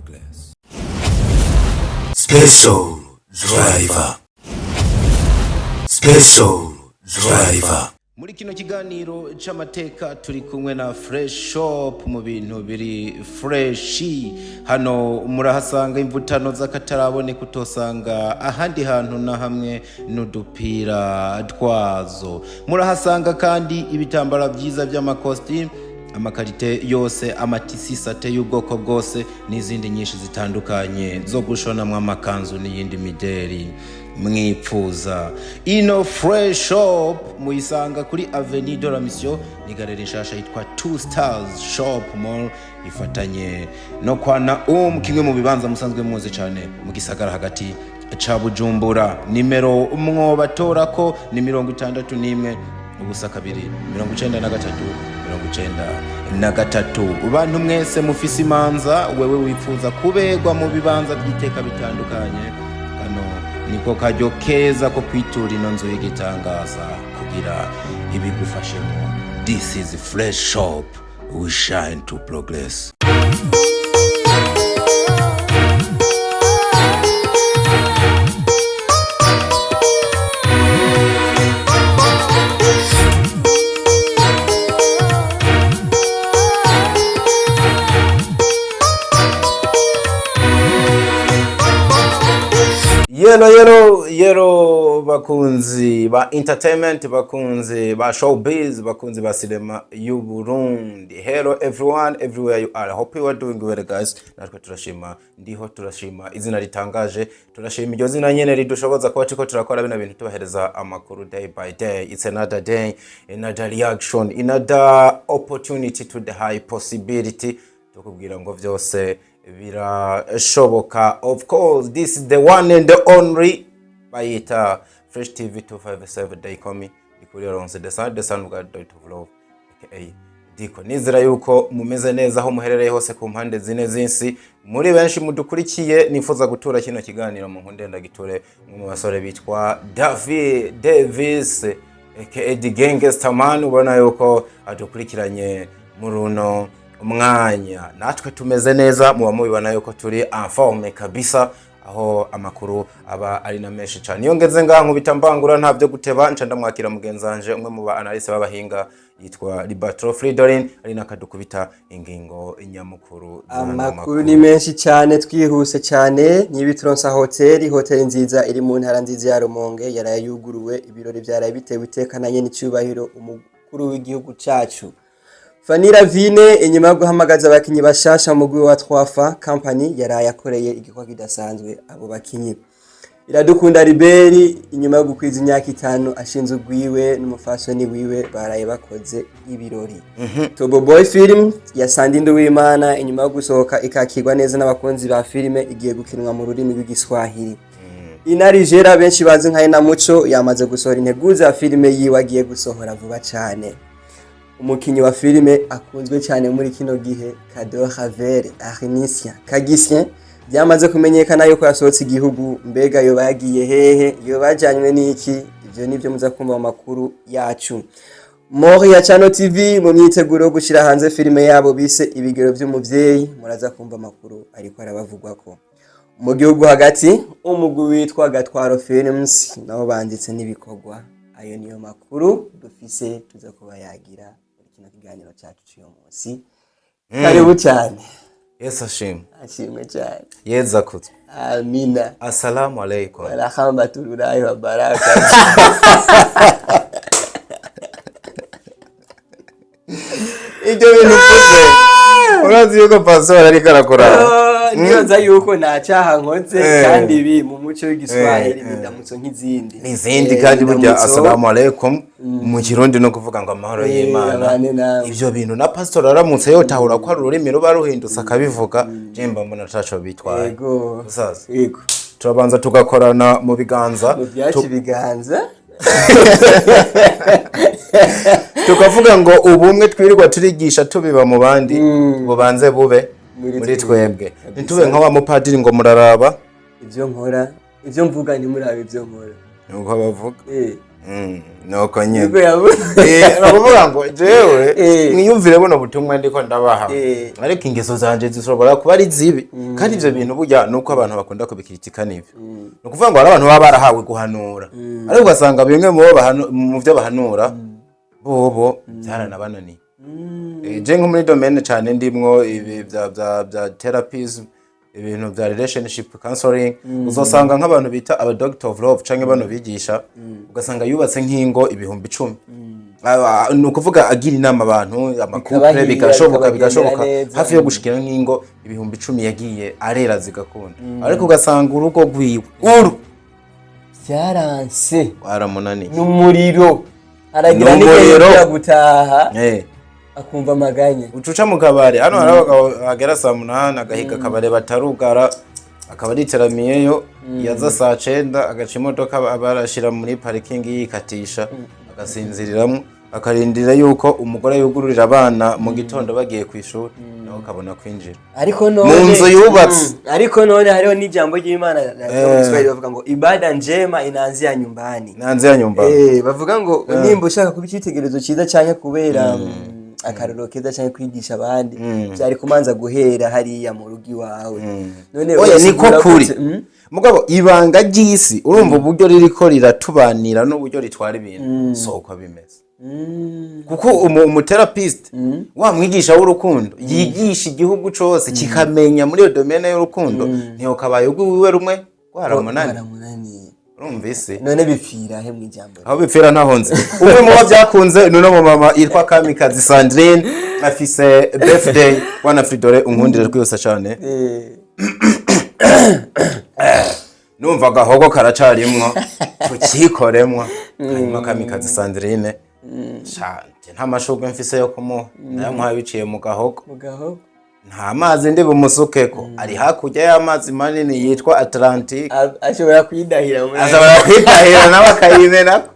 Progress. Special Driver. Special Driver. Muri kino kiganiro c'amateka turi kumwe na Fresh Shop mu bintu biri fresh. Hano murahasanga imvutano z'akataraboneka utosanga ahandi hantu na hamwe, n'udupira twazo. Murahasanga kandi ibitambara vyiza vy'amakositimu, ama qualité yose, ama tissus satin y'ubwoko bwose n'izindi nyinshi zitandukanye zo gushonamwo amakanzu n'iyindi mideri mwipfuza. Ino Fresh Shop muyisanga kuri Avenue de la Mission, ni galerie nshasha yitwa Two Stars Shop Mall, ifatanye no kwa Naum, kimwe mu bibanza musanzwe muzi cyane mu gisagara hagati ca Bujumbura. Nimero mwobatorako ni 61 02 93 93. Bantu mwese mufise imanza, wewe wifuza kuberwa mu bibanza by'iteka bitandukanye, kano niko karyo keza ko kwitura ino nzu y'igitangaza kugira ibigufashemo. This is Fresh Shop, we shine to progress. Yelo yelo yelo, bakunzi ba entertainment, bakunzi ba showbiz, bakunzi ba cinema y'u Burundi. Hello everyone, everywhere you are. Hope you are doing well, guys. Natwe turashima, ndiho turashima izina ritangaje, turashima iryo zina nyene ridushoboza kuba turiko turakora bino bintu, tubahereza amakuru day by day. It's another day, another reaction, another opportunity to the high possibility. Tukubwira ngo vyose birashoboka. Of course, this is the one and the only, bayita Fresh TV 257, they call me Ikuri Alonso, the son of God, the of love, aka Diko. Nizera yuko mumeze neza aho muherereye hose ku mpande zine z'insi. Muri benshi mudukurikiye, nifuza gutura kino kiganiro mu nkunde ndagiture umwe mu basore bitwa David Davis, aka The Gangster Man. Ubona yuko adukurikiranye muri uno umwanya. Natwe tumeze neza, muba mubibona yuko turi en forme kabisa, aho amakuru aba ari na menshi cyane. Iyo ngeze ngaha nkubita mbangura, nta byo guteba, nca ndamwakira mugenzi wanje, umwe mu ba analyste b'abahinga yitwa Libatro Fridorin, ari nakadukubita ingingo nyamukuru z'ano. Amakuru ni menshi cyane, twihuse cyane. Nyibituronsa hoteli, hoteli nziza iri mu ntara nziza ya Rumonge, yaraye yuguruwe. Ibirori byaraye bitewe iteka na nyene icyubahiro umukuru w'igihugu cacu. Fanira Vine, inyuma yo guhamagaza abakinyi bashasha mu mugwi wa Twafa Company, yaraye akoreye igikorwa kidasanzwe abo bakinyi. Iradukunda Liberi, inyuma yo gukwiza imyaka 5 ashinze ugwiwe n'umufasoni wiwe, baraye bakoze ibirori. Tobo Boy Film ya Sandindu Wimana, inyuma yo gusohoka ikakirwa neza n'abakunzi ba filime, igiye gukinwa mu rurimi rw'Igiswahili. Inarijera benshi bazi nka Ina Muco yamaze gusohora integuza ya filime yiwe agiye gusohora vuba cyane. Umukinyi wa filime akunzwe cyane muri kino gihe, Kado Haver Arnisia Kagisien, byamaze kumenyekana yuko yasohotse igihugu. Mbega yoba yagiye hehe? Yoba yajanywe n'iki? Ivyo nivyo muza kumva mu makuru yacu. Moria Channel TV mu myiteguro yo gushyira hanze filime yabo bise Ibigero by'Umuvyeyi, muraza kumva amakuru ariko arabavugwako. Mu gihugu hagati, umugwi witwa Gatwaro Films nabo banditse n'ibikorwa. Ayo niyo makuru dufise tuza kuba yagira muri kino kiganiro cyacu cy'uyu munsi. Karibu cyane. Yesu ashimwe. Ashimwe cyane. Yezu akuzwe. Amina. Assalamu alaikum. Warahmatullahi wabarakatuh. Ibyo bintu uvuze, urazi yuko pastor ariko arakora. Nibaza yuko nta cyaha nkoze, kandi ibi mu muco w'Igiswahili ni indamutso nk'izindi. N'izindi kandi burya indamutso. Assalamu alaikum mu Kirundi no kuvuga ngo amahoro y'Imana. Abane nawe. Ibyo bintu na pastor aramutse yotahura ko ari ururimi ruba ruhindutse akabivuga, je mba mbona ataco bitwaye. Yego. Musaza, Yego. turabanza tugakorana mu biganza, Mu byacu ibiganza. Tukavuga ngo ubumwe twirirwa turigisha tubiba mu bandi bubanze bube muri muri twebwe, ntitube nka wa mupadiri ngo muraraba ibyo nkora, ibyo mvuga, ntimurabe ibyo nkora. Nuko bavuga. Nuko nyine Nibwo yavuze. Ni ukuvuga ngo jewe mwiyumvire buno butumwa ndiko ndabaha, ariko ingeso zanje zishobora kuba ari zibi, kandi ivyo bintu burya nuko abantu bakunda kubikritika. Nivyo, ni ukuvuga ngo hari abantu baba barahawe guhanura, ariko ugasanga bimwe mu byo bahanura bobo byaranabananiye. Je nko muri domaine cane ndimwo ibi bya therapism, ibintu bya relationship counseling, uzosanga nk'abantu bita aba doctor of love canke bano bigisha, ugasanga yubatse nk'ingo 10,000. Ni ukuvuga agira inama abantu, ama couple, Bikabahira, bigashoboka, bikabagendera bigashoboka neza. Hafi yo gushikira nk'ingo 10,000 yagiye arera zigakunda, ariko ugasanga urugo rwiwe uru Byaranse. waramunaniye. N'umuriro aragira N'umuriro. n'igihe gutaha akumva amaganya. Ucuca mu kabari hano hari abagabo bagera saa 8 agahiga akabare batarugara, akaba ariteramiyeyo, yaza saa 9 agaca imodoka aba arashira muri parikingi, yikatisha, agasinziriramwo, akarindira yuko umugore yugururira abana mu gitondo bagiye ku ishuri, nawe akabona kwinjira Ariko none mu nzu yubatse. Ariko none hariho n'ijambo ry'Imana mu Kiswahili bavuga ngo ibada njema inaanzia nyumbani. Nanze ya nyumba. Bavuga ngo nimba ushaka kuba icyitegererezo cyiza cyane, kubera akarorero keza cyane, kwigisha abandi, byari kumanza guhera hariya mu rugo iwawe. None Oya, niko urasigura kuri. gute? Mugabo ibanga ry'isi, urumva uburyo ririko riratubanira n'uburyo ritwara ibintu, so uko bimeze, kuko umu therapist, wa mwigisha w'urukundo yigisha igihugu cose kikamenya muri iyo domaine y'urukundo, ntiyokabaye urwiwe rumwe rwaramunani. Rwaramunaniye. Urumva isi. None bipfira he mu ijambo? Aho bipfira ntaho nzi. Umwe mu bo byakunze ni uno mumama yitwa Kamikazi Sandrine, afise birthday. Bwana Fridore, unkundire rwose cyane. Numva agahogo karacarimwo, tukikoremwo. Hanyuma Kamikazi Sandrine, sha, nje nta mashurwe mfise yo kumuha, nayo biciye mu gahogo. Mu gahogo. Nta mazi ndi bumusukeko, ari hakurya y'amazi manini yitwa Atlantique. Ashobora kwidahira muri Ashobora kwitahira nawe akayimenako.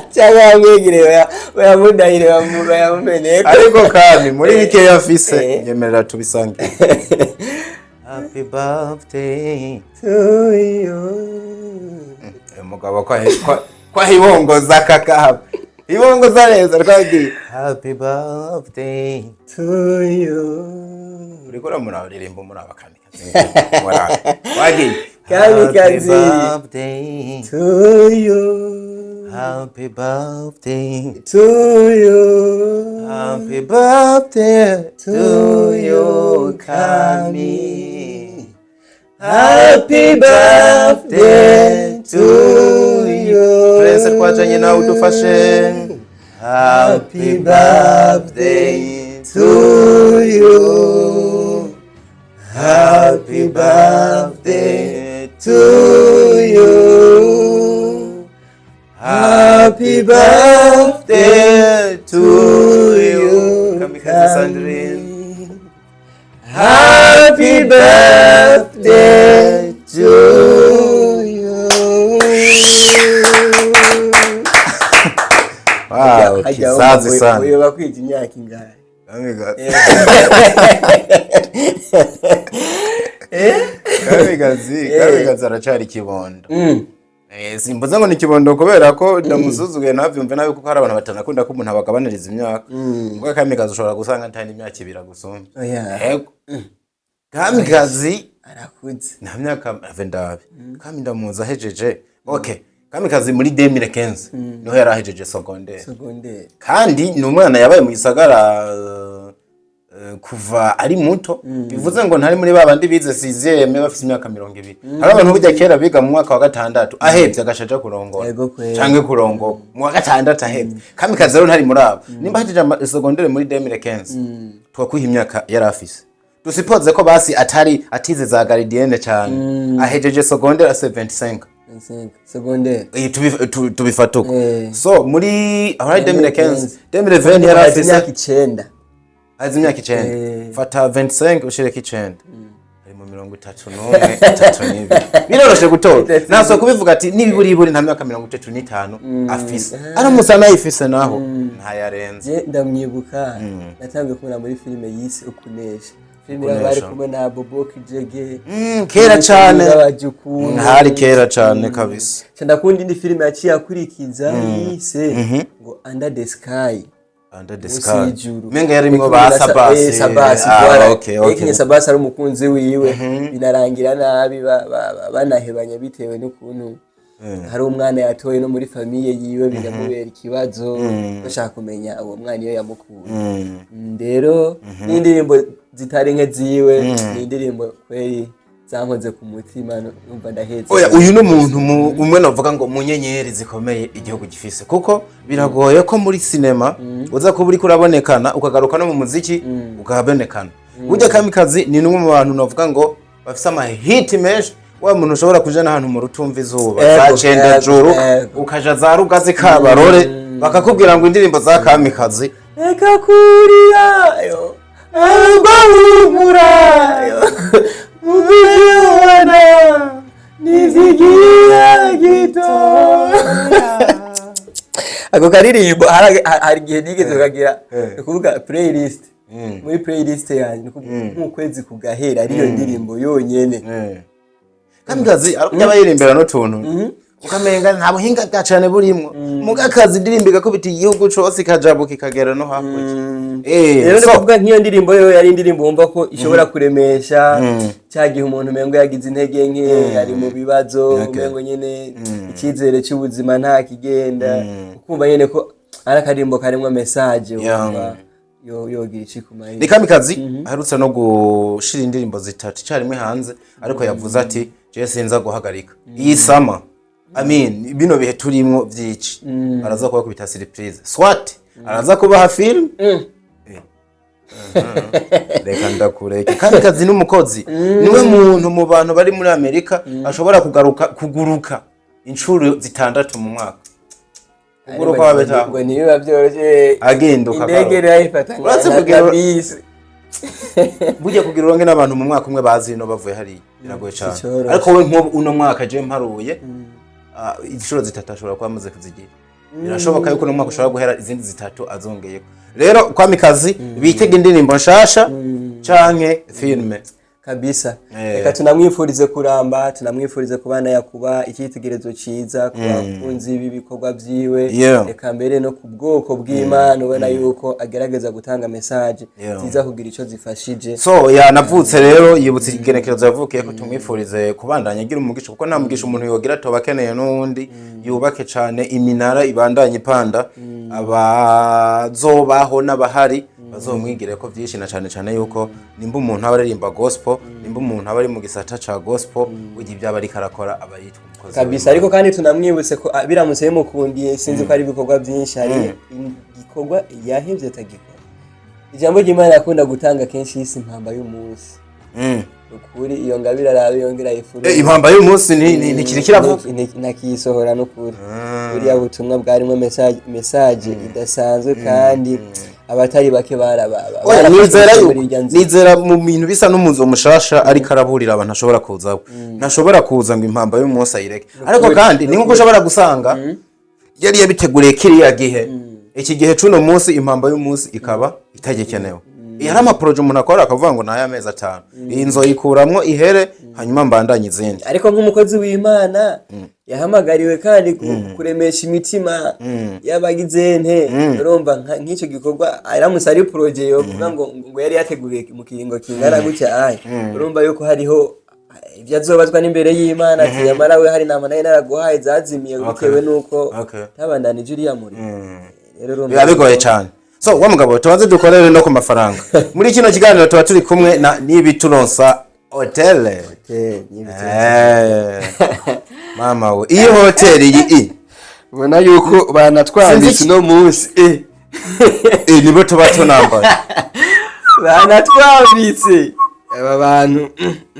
Cyangwa yamwegereye bayamudahire, bayamumeneko. Ariko kandi muri bikeya afise, nyemerera tubisangire. Happy birthday. To you. Uyu mugabo ko ahibongoza kakahaba, ibongoza neza rwagiye. Happy birthday To you. Uriko uramuraririmba umuraba Kamikazi, muraba wagiye. Kamikazi. Happy birthday To you. Happy birthday To you. Happy birthday to you, Kami. Happy birthday to you. Prince twajanye nawe udufashe. Happy birthday to you. Happy birthday To you. Happy birthday to you, Kamikazi Sandrine. Happy birthday to you. Wow, Hajya kizazi sana. Uyoba kwita imyaka ingahe? Kamikazi. Kamikazi, Kamikazi aracari ikibondo. Simvuze ngo ni ikibondo kubera ko ndamusuzuguye, ntavyumve nabi, kuko hari abantu batanakunda ko umuntu abagabaniriza imyaka. Kuko Kamikazi ushobora gusanga atari imyaka 2 agusumba. Oya. Yego. Kamikazi Arakuze. Nta myaka ave ndabe. Kami ndamuzi ahejeje. Okay. Kamikazi muri 2015 niho yari ahejeje secondaire. Secondaire. Kandi ni umwana yabaye mu gisagara kuva ari muto, bivuze ngo ntari muri babandi bize sixième bafise imyaka 20. Hari abantu burya kera biga mu mwaka wa gatandatu ahevye agashaja kurongora Yego kweri. canke kurongora mu wa gatandatu ahevye. Kamikazi rero ntari muri abo. Nimba ahejeje secondaire muri 2015, twakwiha imyaka yari afise, dusipoze ko basi atari atize za gardienne cane, ahejeje secondaire afise 25. 25 secondaire. Tubifata uko. So muri aho hari 2015, 2020 yari Hazi afise imyaka 9. Hazi imyaka 9. Fata 25 ushireko 9, ari mu 31, 32. Biroroshe gutora, naso kubivuga ati nibiburiburi nta myaka 35 afise. Aramutse anayifise naho ntayarenze. Je ndamwibuka, natangiye kubona muri filime yise Ukunesha. Filime bari Kunesha. kumwe na Bobo Kijege. Kera cane. N'abajukuu. Hari kera cane kabisa. Ca ndakunda indi filime yaciye akurikiza yise ngo Under the Sky. Under the Munsi Sky. y'ijuru. Menga yarimwo Yakinye ba na Sabasi. Sabasi, Ah, voilà. okay. Yakinye Sabasi ari umukunzi wiwe, binarangira nabi, banahebanye bitewe n'ukuntu hari umwana yatoye no muri famille yiwe, biramubera ikibazo, bashaka kumenya uwo mwana iyo yamukuye. Rero n'indirimbo zitari nke ziwe, ni indirimbo kweri zankoze ku mutima, numva ndahetse. Oya, uyu ni umuntu umwe navuga ngo mu nyenyeri zikomeye igihugu gifise, kuko biragoye ko muri sinema uza kuba uriko urabonekana, ukagaruka no mu muziki ukabonekana. Burya Kamikazi ni n'umwe mu bantu navuga ngo bafise amahiti menshi, wa muntu ushobora kuja n'ahantu mu rutumva izuba za Cendajuru, ukaja za Rugazi, Kabarore, bakakubwira ngo indirimbo za Kamikazi. Reka kurira yo, ahubwo humura yo, mubibona nizigira gito. Ako karirimbo hari igihe nigeze kukagira, ni ukuvuga playlist, muri playlist yanjye, ni ukuvuga nk'ukwezi kugahera ariyo ndirimbo yonyene. Kamikazi yaba yirimbira n'utuntu ukamenga nta buhinga bwa cane burimwo, muga akazi indirimbo igakubita igihugu cose, ikajabuka ikagera no hakurya. Rero So, ndakuvuga nk'iyo ndirimbo yo yari indirimbo wumva ko ishobora kuremesha cya gihe umuntu umengo yagize intege nke, ari mu bibazo, umengo nyene icyizere cy'ubuzima nta kigenda, ukumva nyene ko ari akaririmbo karimwo message, wumva yogira ici kumariye. Ni Kamikazi aherutse no gushira indirimbo zitatu icyarimwe hanze, ariko yavuze ati: "Je sinza guhagarika iyi summer." I mean, bino bihe turimwo vyici araza kubakubita surprise, soit araza kubaha film. Reka ndakureke. Kamikazi n'umukozi, niwe muntu mu bantu bari muri Amerika ashobora kugaruka kuguruka inshuro zitandatu mu mwaka. Kuguruka wabeta. Ngo ntibiba byoroshye. Agenda Indege ukagaruka. rero ayifata Uretse nka bisi. Burya kugira uronke n'abantu mu mwaka umwe bazi ino bavuye hariya biragoye cyane. Sicoroshe. Ariko we nk'ubu uno mwaka je mparuye, inshuro zitatu ashobora kuba amaze kuzigira. Birashoboka yuko uno mwaka ushobora guhera izindi zitatu azongeyeko. Rero Kamikazi bitega indirimbo nshasha canke filme. Kabisa. Eh. Reka tunamwifurize kuramba, tunamwifurize kubana yakuba icyitegererezo ciza ku bakunzi b'ibikorwa vyiwe, reka mbere no ku bwoko bw'Imana, ubona yuko agerageza gutanga message ziza kugira ico zifashije. So yanavutse rero, yibutse igenekerezo yavukiye ko, tumwifurize kubandanya agira umugisha, kuko nta mugisha umuntu yogira atoba akeneye n'uwundi. Yubake cane iminara, ibandanye ipanda, abazobaho n'abahari bazomwigire ko vyinshi, na cane cane yuko nimba umuntu aba aririmba gospel, nimba umuntu aba ari mu gisata ca gospel, burya ibyo aba ariko arakora aba yitwa umukozi Kabisa. w'Imana. Ariko kandi tunamwibutse ko biramutse bimukundiye, sinzi ko ari ibikorwa byinshi, hari igikorwa yahevye atagikora. Ijambo ry'Imana yakunda gutanga kenshi yise impamba y'umunsi. Ukuri iyo ngabire arabe yongera ayifure. Impamba y'umunsi ntikiri kiravuga. Ntakiyisohora n'ukuri. Buriya butumwa bwarimo message idasanzwe, kandi abatari bake Oya, barafashwe nizera muri yuko irya nzira. Nizera mu bintu bisa n'umuzo mushasha ariko araburira abantu, ashobora kuza, ntashobora kuza ngo impamba y'umunsi ayireke. Ariko kandi ni nkuko ushobora gusanga yari yabiteguriye kiriya gihe, iki gihe c'uno munsi impamba y'umunsi ikaba itagikenewe. Hari amaprojet umuntu akora akavuga ngo nayo amezi 5 iyi nzoyikuramwo ihere, hanyuma mbandanye izindi. Ariko nk'umukozi w'Imana yahamagariwe kandi kuremesha imitima y'abagizente, urumva nk'icyo gikorwa aramutse ari projet yovuga ngo yari yateguriye mu kiringo kingana gutya aye, urumva yuko hariho ibyo azobazwa n'imbere y'Imana, ati: "Nyamara we hari inama nayo naraguhaye zazimiye bitewe n'uko tabandanije uriya murimo." Rero urumva Biba bigoye cyane. So wa mugabo, tubanze dukorere no ku mafaranga. Muri kino kiganiro tuba turi kumwe na Nibituronsa Hotel. Hotel. Mama we, iyi hoteli iyi i Ubona yuko banatwambitse Sinzi uno munsi. Nibo tuba tunambaye. Banatwambitse aba bantu.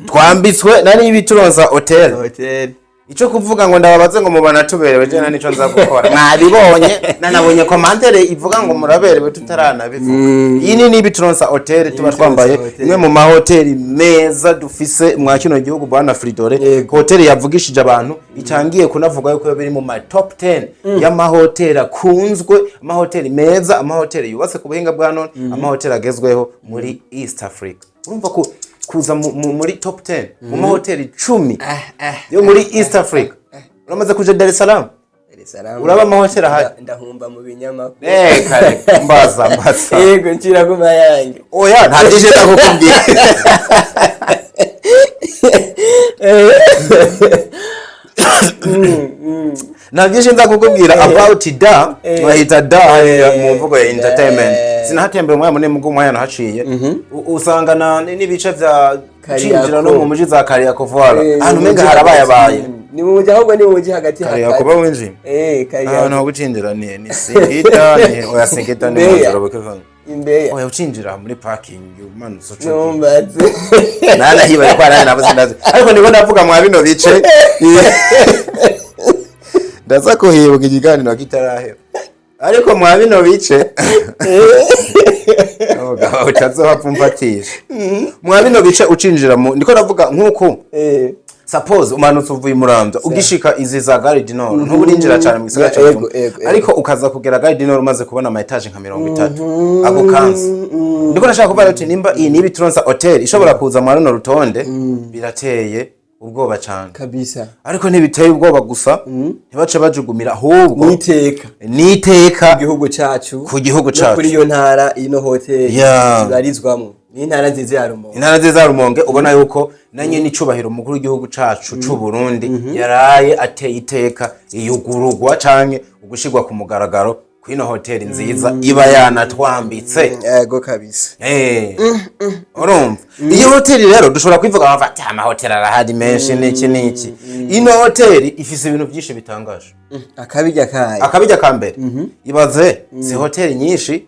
Twambitswe na Nibituronsa Hotel. Hotel. Ico kuvuga ngo ndababaze ngo mubona tuberewe, je nta nico nza gukora. Mwabibonye, nanabonye commentaire ivuga ngo muraberewe tutaranabivuga. Iyi ni Nibituronsa Hotel tuba twambaye, Hotel. imwe mu mahoteli meza dufise mwa kino gihugu, bwana Fridore. Hoteli yavugishije abantu, itangiye kunavuga yuko biri mu ma top 10 y'amahoteli akunzwe, amahoteli meza, amahoteli yubatse ku buhinga bwa none, amahoteli agezweho muri East Africa. Urumva ko kuza muri top 10, mu mahoteli 10 yo muri East Africa. Uramaze kuja Dar es Salaam? Dar es Salaam. Uraba amahoteli ahari? Ndahumba mu binyamakuru. Reka reka, mbaza mbaza. Yego, nshira ku mayange. Oya, nta byinshi ndakukubwira. Nta byinshi nza kukubwira about da bahita da hariya mu mvugo ya entertainment. Sinahatembera umwanya munini, mugo umwanya nahaciye. Usanga na n'ibice vya Kariako. cinjira no mu muji za Kariako, voilà, ahantu Ni mu umenga muji harabayabaye. hagati. Ni mu muji, ahubwo ni mu muji hagati. Kariako. Hagati. Ba winjiye Kariako. ahantu ho gucinjira ni Singita, ni oya, Singita ni mu Mbeya. nzira buke. Imbeya. Oya, ucinjira muri parking umanutse ucugiye. Numbaze. Nanahibaye ko araye navuze ndazi, ariko niko ndavuga mwa bino bice ndaza kuhibuka ikiganiro kitarahera, ariko mwa bino bice umugabo utazohapfa umfatisha mwa bino bice ucinjira mu, ndiko ndavuga nk'uko suppose umanutse uvuye i Muramvya, ugishika izi za Gare du Nord, ntuburinjira cyane mu gisagara ca Bujumbura. Yego, yego. Ariko ukaza kugera Gare du Nord umaze kubona ama étage nka 30 ako kanza. Ndiko ndashaka kuvuga ati nimba iyi niba Ituronsa Hotel ishobora kuza muri runo rutonde, birateye ubwoba cyane. Kabisa. Ariko ntibiteye ubwoba gusa, ntibace bajugumira, ahubwo Niteka niteka igihugu cacu ku gihugu no cacu. Kuri iyo ntara ino hoteli ibarizwamo, ni intara nziza ya Rumonge. Intara nziza ya Rumonge, ubona yuko nanye n'icubahiro umukuru w'igihugu cacu c'u Burundi yaraye ateye iteka iyugururwa canke ugushirwa ku mugaragaro kw'ino hoteli nziza iba yanatwambitse. Yego kabisa. Urumva iyi hoteli rero dushobora kwivuga bava ati amahoteli arahari menshi n'iki n'iki. Ino hoteli ifise ibintu byinshi bitangaje. Akabirya kayo. Akabijya ka mbere, ibaze si hoteli nyinshi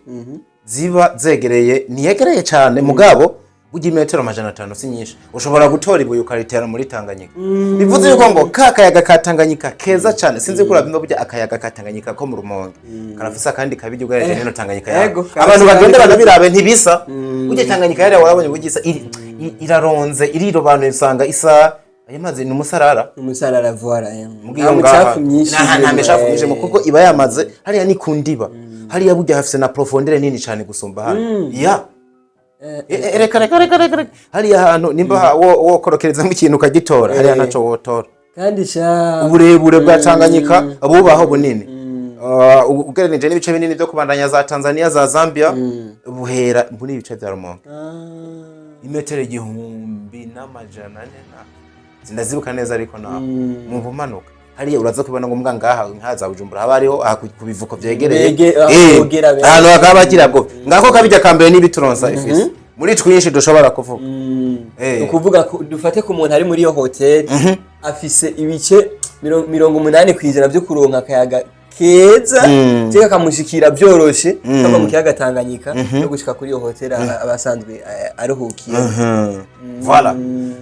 ziba zegereye, ntiyegereye cyane mugabo burya imetero 500 si nyinshi, ushobora gutora ibuye ukaritera muri Tanganyika. Bivuze yuko ngo ka kayaga ka Tanganyika keza cyane, sinzi ko urabyumva, burya akayaga ka Tanganyika ko mu Rumonge karafise akandi kabirya ugereranije n'ino Tanganyika yawe. Karafise Abantu bagenda akandi. banabirabe, ntibisa. Burya Tanganyika yariya warabonye burya isa iraronze, irirobanuye, usanga isa ayo mazi ni umusarara. Umusarara, voilà. Mugiyo Nta ngaha mucafu myinshi nta irimo, micafu myinshi kuko iba yamaze hariya ni ku ndiba. Hariya burya hafise na profondeur nini cyane gusumba hano ya. Reka reka reka reka reka, hariya hantu nimba wokorokerezamo ikintu ukagitora hariya, ntaco wotora. Kandi sha Uburebure bwa Tanganyika bubaho bunini. Ugereranije n'ibice binini byo kubandanya za Tanzania, za Zambia, buhera muri ibice bya Rumonge, imetero 1400 na sindazibuka neza, ariko naho mu bumanuka hariya uraza kubona ngo mbwa ngaha nka za Bujumbura haba hariho aha ku bivuko vyegereye. Aho bogera benshi. Ahantu bakaba bagira bwo ngako kabijya ka mbere n'ibituronsa ifise muri twinshi dushobora kuvuga. Ni ukuvuga ko dufate ku muntu ari muri iyo hoteli afise ibice 80% byo kuronka akayaga keza cyangwa kamushikira byoroshe kava mu kiyaga Tanganyika no gushika kuri iyo hoteli aba asanzwe aruhukiye. Voilà,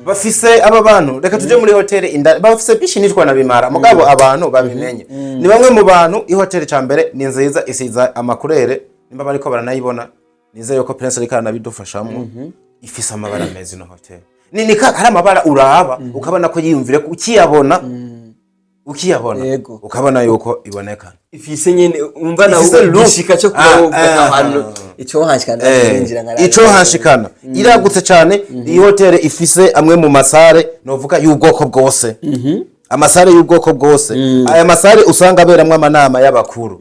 bafise aba bantu, reka tuje muri hoteli inda, bafise piscine itwa na bimara. Mugabo abantu babimenye, ni bamwe mu bantu, ihoteli ca mbere ni nziza, isiza ama couleur, nimba bariko baranayibona, nizeye ko Prince ariko aranabidufashamwo. Ifise amabara meza ino hoteli, ni ka hari amabara uraba ukabona ko yiyumvire ko ukiyabona ukiyabona ukabona yuko iboneka. Ifise nyene umva nawe Ifise look. igishika cyo kuba wovuga ahantu ico hanshikana kwinjira nkaraba. Ico hanshikana iragutse cyane. Iyi hoteli ifise amwe mu ma salle novuga y'ubwoko bwose, ama salle y'ubwoko bwose, aya ma salle usanga aberamwo amanama y'abakuru,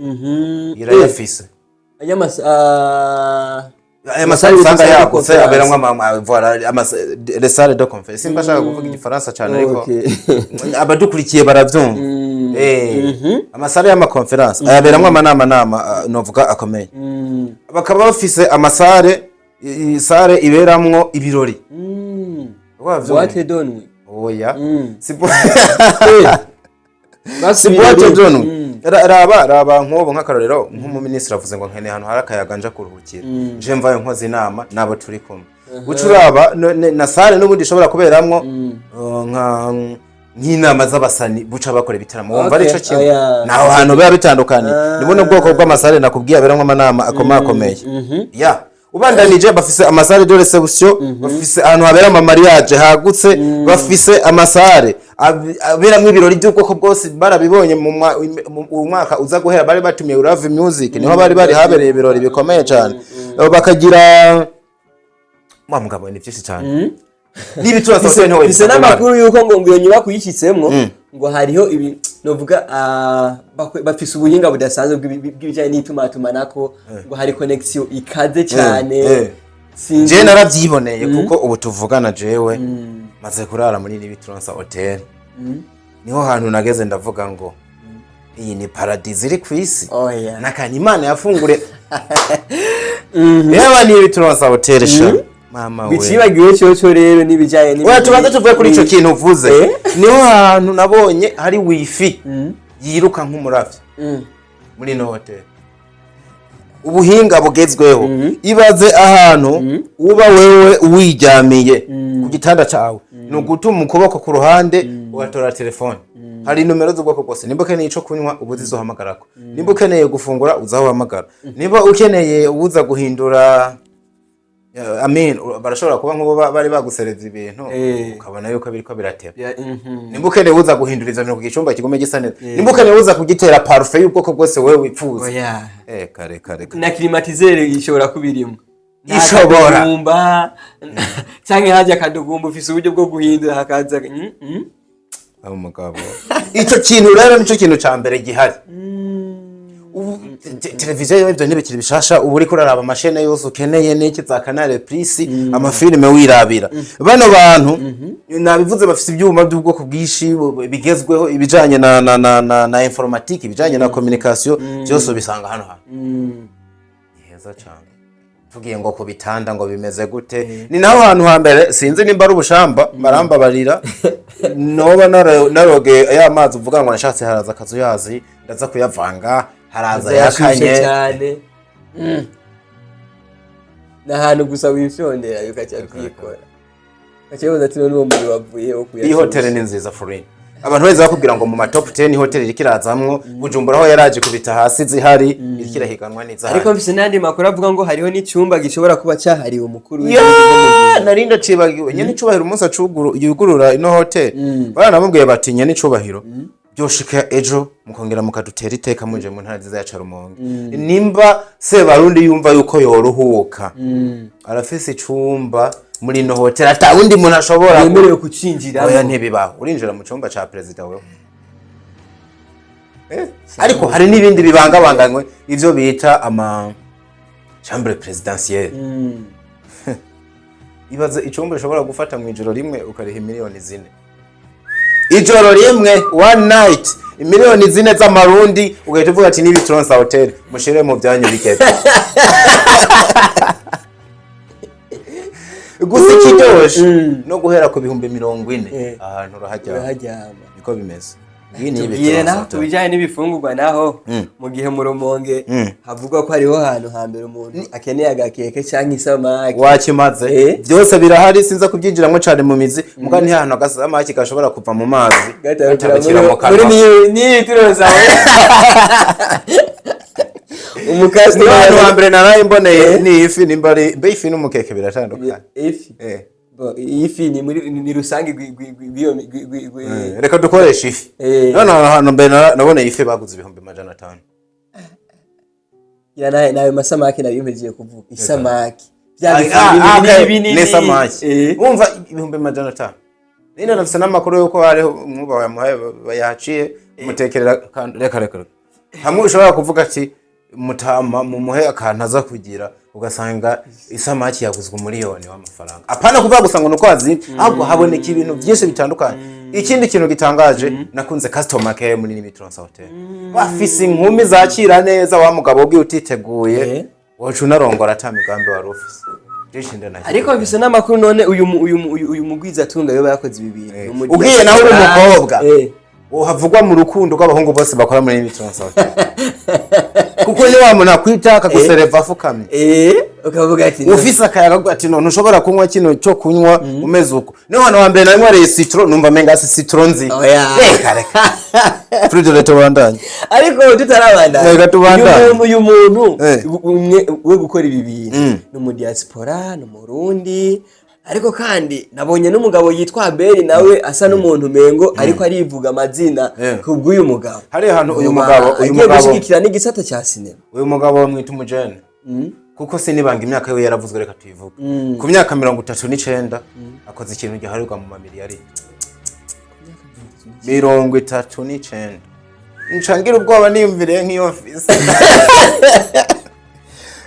irayafise. Aya ma salle usanga salle de yagutse conférence. aberamwo voilà, les salles de conférence. Simba ashaka kuvuga igifaransa cyane, ariko abadukurikiye baravyumva. Ama salle y'ama conférence ayaberamwo amanama nama novuga akomeye. Bakaba bafise ama salle, salle iberamwo ibirori. Wavyumva? Boîte de nuit. Oya, si Basi boîte de nuit. Raba raba nk'ubu nk'akarorero, nk'umuminisitiri avuze ngo nkeneye ahantu hari akayaga nja kuruhukira, nje mvayo nkoze inama n'abo turi kumwe, uca uraba na salle n'ubundi ishobora kuberamwo nka Nk'inama z'abasani buca bakora ibitaramo, wumva ari ico kimwe? Oya. Naho hantu biba bitandukanye. Ni buno bwoko bw'ama salle nakubwiye aberamwo amanama akomakomeye. Ya, ubandanije, bafise ama salle de réception, bafise ahantu habera ama mariage hagutse, bafise ama salle aberamwo ibirori by'ubwoko bwose. Barabibonye mu mwaka uza guhera, bari batumiye Love Music, niho bari habereye ibirori bikomeye cyane. Bakagira wa mugabo, ni byinshi cyane n'ibitura sose ntiwe. Bise n'amakuru yuko ngo iyo nyubako uyishyitsemwo ngo hariho ibi novuga, bafise ubuhinga budasanzwe bw'ibijyanye n'itumatumanako, ngo hari connexion ikaze cyane. Sinzi. Je narabyiboneye, kuko ubu tuvugana jewe maze kurara muri Nibituronsa Hotel. Niho hantu nageze ndavuga ngo iyi ni paradis iri ku isi. Oya. Nakana Imana yafungure yewe, Nibituronsa Hotel sha mama we. Bicibagiwe cyoco rero n'ibijyanye Oya, tubanze tuvuye kuri ico kintu uvuze. Niho hantu nabonye hari wifi yiruka nk'umuravyo muri ino hotel, ubuhinga bugezweho. Ibaze ahantu uba wewe wiryamiye ku gitanda cawe, ni ugutuma ukuboko ku ruhande ugatora telefone, hari nomero z'ubwoko bwose. Nimba ukeneye ico kunywa, uba uzi izo uhamagarako. Nimba ukeneye gufungura, uza aho uhamagara. Nimba ukeneye uza guhindura, I mean, barashobora kuba nk'ubu bari bagusereza ibintu, ukabona yuko biriko birateba. Nimba ukeneye uza guhindura ivyo bintu ku gicumba kigume gisa neza, nimba ukeneye uza kugitera parfum y'ubwoko bwose wewe wifuza. Oya. Kare kare kare. Na climatiseur ishobora kuba irimo. Ishobora. Akadugumba canke hajya akadugumba, ufise uburyo bwo guhindura hakaza Abo mugabo, ico kintu rero nico kintu ca mbere gihari. Ubu televiziyo ivyo ntibikiri bishasha, ubu uriko uraraba ama chaînes yose ukeneye n'iki za Canal Plus, amafilime wirabira. Bano bantu nabivuze bafise ibyuma by'ubwoko bwinshi bigezweho, ibijanye na informatique, ibijanye na communication, byose ubisanga hano hantu. Ni heza cyane. Tugiye ngo ku bitanda ngo bimeze gute, ni naho hantu hambere, sinzi nimba ari ubushamba, barambabarira, noba narogeye ya mazi uvuga ngo nashatse, haraza akazuyazi ndaza kuyavanga, haraza yashushe yakanye. Cyane. Ni ahantu gusa wifyondera ukaca byikora, ukaca wibaza ati none uwo muriro wavuye wo Iyi kuyashusha. hoteli ni nziza for real. Abantu bose bakubwira ngo mu ma top 10 hoteli iriko irazamwo Bujumbura, aho yaraje kubita hasi zihari, iriko irahiganwa n'izahari. Ariko mfise n'andi makuru avuga ngo hariho n'icyumba gishobora kuba cyahariwe umukuru w'igihugu mu gihe Nari ndacibagiwe. Nyene icubahiro umunsi acuguru yugurura ino hoteli, baranamubwiye bati: "Nyene icubahiro, byoshika ejo mukongera mukadutera iteka muje mu ntara nziza ya Carumonge." Nimba Sebarundi yumva yuko yoruhuka, arafise icumba muri ino hoteli ata wundi muntu ashobora yemerewe kucinjiramo. Oya, ntibibaho, urinjira mu cumba ca perezida wewe. Ariko hari n'ibindi bibangabanganywe, ivyo bita ama chambre présidentielle. Ibaze icumba ushobora gufata mu ijoro rimwe ukariha miliyoni 4, ijoro rimwe, one night, miliyoni 4 z'amarundi, ugahita uvuga ati nibi Tronsa Hotel mushire mu byanyu bikebe. Gusa ikiryoshe no guhera ku 40,000, ahantu uraharyama. Uraharyama. Niko bimeze. Iyi ni Tubwire Ibitronsa naho Hotel. ku bijyanye n'ibifungurwa naho, mu gihe mu Rumonge havugwa ko hariho ahantu hambere umuntu akeneye agakeke cyangwa isamaki. Wakimaze. Byose birahari, sinza kubyinjiramo cyane mu mizi, muga ni ahantu agasamaki gashobora kuva mu mazi gatarukira gatarukira muri mu kanwa. muri niyi turoza umukasi. Niho hantu hambere naraye mboneye ni ifi, nimba ari mbe ifi n'umukeke biratandukanye. Ifi. Bo, ifi ni muri ni rusange Reka dukoreshe ifi. None aho hantu mbere naboneye ifi baguze 500,000. Ya, nayo masamaki nari mpejeje kuvuga isamaki bya bifi Ah, binini okay. binini. Ni samaki. Wumva 500,000, nina nafise n'amakuru yuko hariho umwuba yamuhaye yaciye mutekerera reka reka reka. Hamwe ushobora kuvuga ati mutama mumuhe akantu aza kugira, ugasanga isamaki yaguzwe 1 miliyoni w'amafaranga. Apana kuvuga gusa ngo nuko azimvye, ahubwo haboneka ibintu byinshi bitandukanye. Ikindi kintu gitangaje nakunze, customer care muri Nimitronsa Hotel. Bafise inkumi zakira neza. Wa mugabo ubwiye utiteguye, woca unarongora ata migambi wari ufise. Byinshi ndanagira. Ariko mfise n'amakuru none uyu mugwizatunga yoba yakoze ibi bintu. Ni Ugiye nawe uri umukobwa, Eh. havugwa mu rukundo rw'abahungu bose bakora muri Nimitronsa Hotel. Kuko ni wa muntu akwita akagusereva afukamye. Ukavuga ati Ufise akayaga, avuga ati: "No ntushobora kunywa kino cyo kunywa umeze uko." Niho hantu hambere nanywereye citron, numva menga si citron nzi. Oya. Reka reka, Fridolin, tubandanye. Ariko tutarabandanya, Reka tubandanye. uyu muntu umwe we gukora ibi bintu ni umu diaspora, ni Umurundi, ariko kandi nabonye n'umugabo yitwa Abeli, nawe asa n'umuntu mengo ariko arivuga amazina kubw'uyu mugabo. Hari ahantu uyu Nyuma mugabo, uyu agiye mugabo gushyigikira n'igisata cya sinema. Uyu mugabo bamwita umujene, kuko sinibanga imyaka yiwe yaravuzwe, reka tuyivuge. Ku myaka 39 akoze ikintu giharirwa mu mamiliyari 39. Ncangira ubwoba niyumviriye nk'iyo mfise,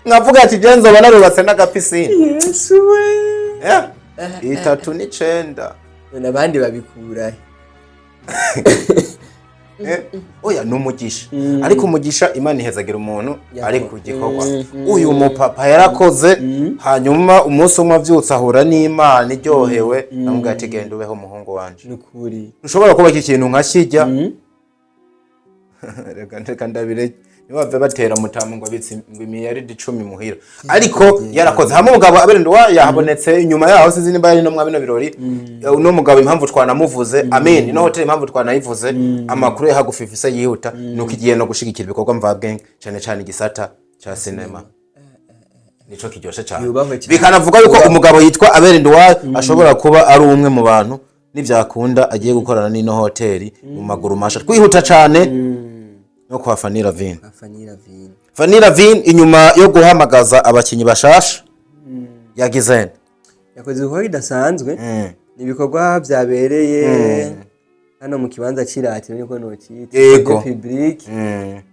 nkavuga ati: "Je nzoba narubatse n'agapisine." Yesu we! Yeah. 39. None abandi babikurahe? Oya, ni umugisha, ariko umugisha Imana ihezagira umuntu ari ku gikorwa. Uyu mupapa yarakoze, hanyuma umunsi umwe avyutse ahura n'Imana iryohewe, amubwira ati: "Genda ubeho, umuhungu wanje." Ni ukuri. Ntushobora kubaka ikintu nka kijya. Reka reka ndabireke, ntibave batera mutamu ngo abitse ngo imiliyaridi 10 muhira, ariko yarakoze. Hamwe umugabo aberenduwa yahabonetse inyuma yaho, sinzi nimba yari no mwa bino birori. Uno mugabo impamvu twanamuvuze, amen, ino hoteli impamvu twanayivuze, amakuru ya hagufi ifise yihuta nuko igiye no gushigikira ibikorwa mvabwenge, cyane cyane igisata ca sinema, nico kiryoshe cyane. Yubahwe cyane. Bikanavuga yuko umugabo yitwa Aberenduwa ashobora kuba ari umwe mu bantu nivyakunda agiye gukorana n'ino hoteli mu maguru masha. Twihuta cyane no kwa Fanny Lavine. Fanny Lavine. Fanny Lavine, inyuma yo guhamagaza abakinyi bashasha, yagize nte? Yakoze ibikorwa bidasanzwe. Ni ibikorwa byabereye hano mu kibanza cy'iratiro, niko nokita, public,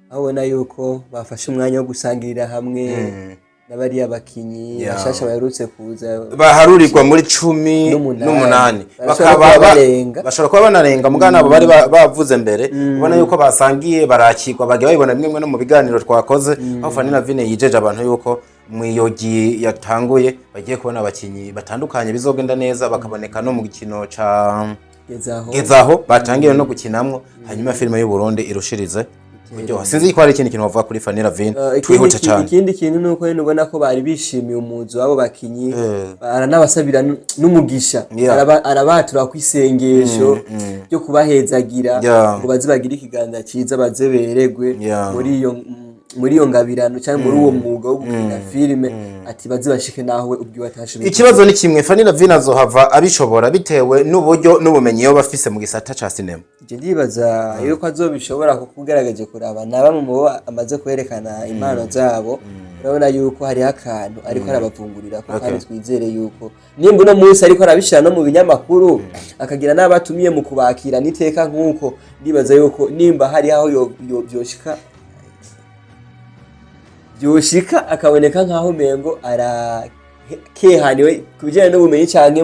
aho ubona yuko bafashe umwanya wo gusangirira hamwe n'abariya bakinyi bashasha baherutse kuza. Baharurirwa muri 18. N'umunani. Barashobora Bakaba kuba barenga. Bashobora kuba banarenga, mugana abo bari bavuze mbere. Ubona yuko basangiye, barakirwa, bagiye babibona bimwe bimwe no mu biganiro twakoze, aho Fanny Lavine yijeje abantu yuko mwiyogi yatanguye bagiye kubona abakinyi batandukanye, bizogenda neza, bakaboneka no mu gikino ca Gezaho. Gezaho batangiye no gukinamwo, hanyuma filime y'u Burundi irushirize kuryoha. Sinzi ko hari ikindi kintu bavuga kuri Fanny Lavine. Twihute cyane. Ikindi kintu ni uko nyine ubona ko bari bishimiye umuzo w'abo bakinyi, aranabasabira n'umugisha. Arabatura ku isengesho ryo kubahezagira ngo baze bagire ikiganza cyiza, baze beregwe muri iyo ngabirano cyangwa muri uwo mwuga wo gukina filime, ati baze bashike naho we ubwiwe atashoboye. Ikibazo ni kimwe: Fanny Lavine azohava abishobora bitewe n'uburyo n'ubumenyi yoba afise mu gisata ca sinema? Ivyo ndibaza yuko azobishobora, kuko ugerageje kuraba na bamwe mu bo amaze kwerekana impano zabo, urabona yuko hariho akantu ariko arabavungurira ko, kandi twizere yuko nimba uno munsi ariko arabishira no mu binyamakuru, akagira n'abatumiye mu kubakira n'iteka nk'uko, ndibaza yuko nimba hari aho vyoshika akaboneka nk'aho umengo arakehaniwe ku bijyanye n'ubumenyi canke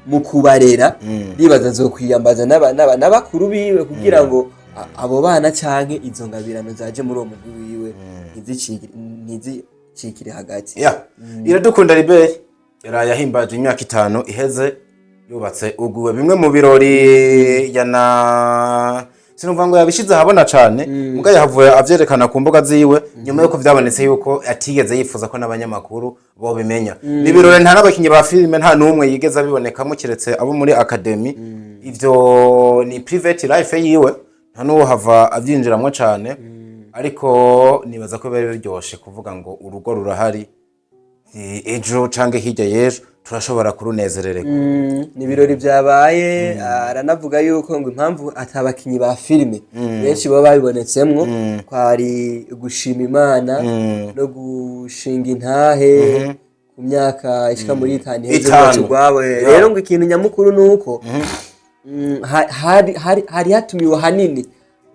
mu kubarera, ndibaza azokwiyambaza n'abakuru biwe kugira ngo abo bana canke izo ngabirano zaje muri uwo mugwi wiwe ntizicikire hagati. Ya Iradukunda Liberi yaraye ahimbaje imyaka 5 iheze yubatse uguwe. Bimwe mu birori yana sinumva ngo yabishize ahabona cane, muga yahavuye avyerekana ku mbuga ziwe nyuma yuko vyabonetse yuko atigeze yifuza ko n'abanyamakuru bo bimenya. Ni ibirori nta n'abakinyi ba filime, nta n'umwe yigeze abibonekamo kiretse abo muri academy. Ivyo ni private life yiwe, nta n'uwo hava avyinjiramwo cane, ariko nibaza ko biba biryoshe kuvuga ngo urugo rurahari, ejo canke hirya y'ejo turashobora kurunezerererwa. Ni ibirori byabaye, aranavuga yuko ngo impamvu atabakinyi ba filime benshi baba babibonetsemwo kwari gushima Imana no gushinga intahe ku myaka ishika muri 5 iheze 5. bubatse urwabo. Rero ngo ikintu nyamukuru ni uko hari hatumiwe hanini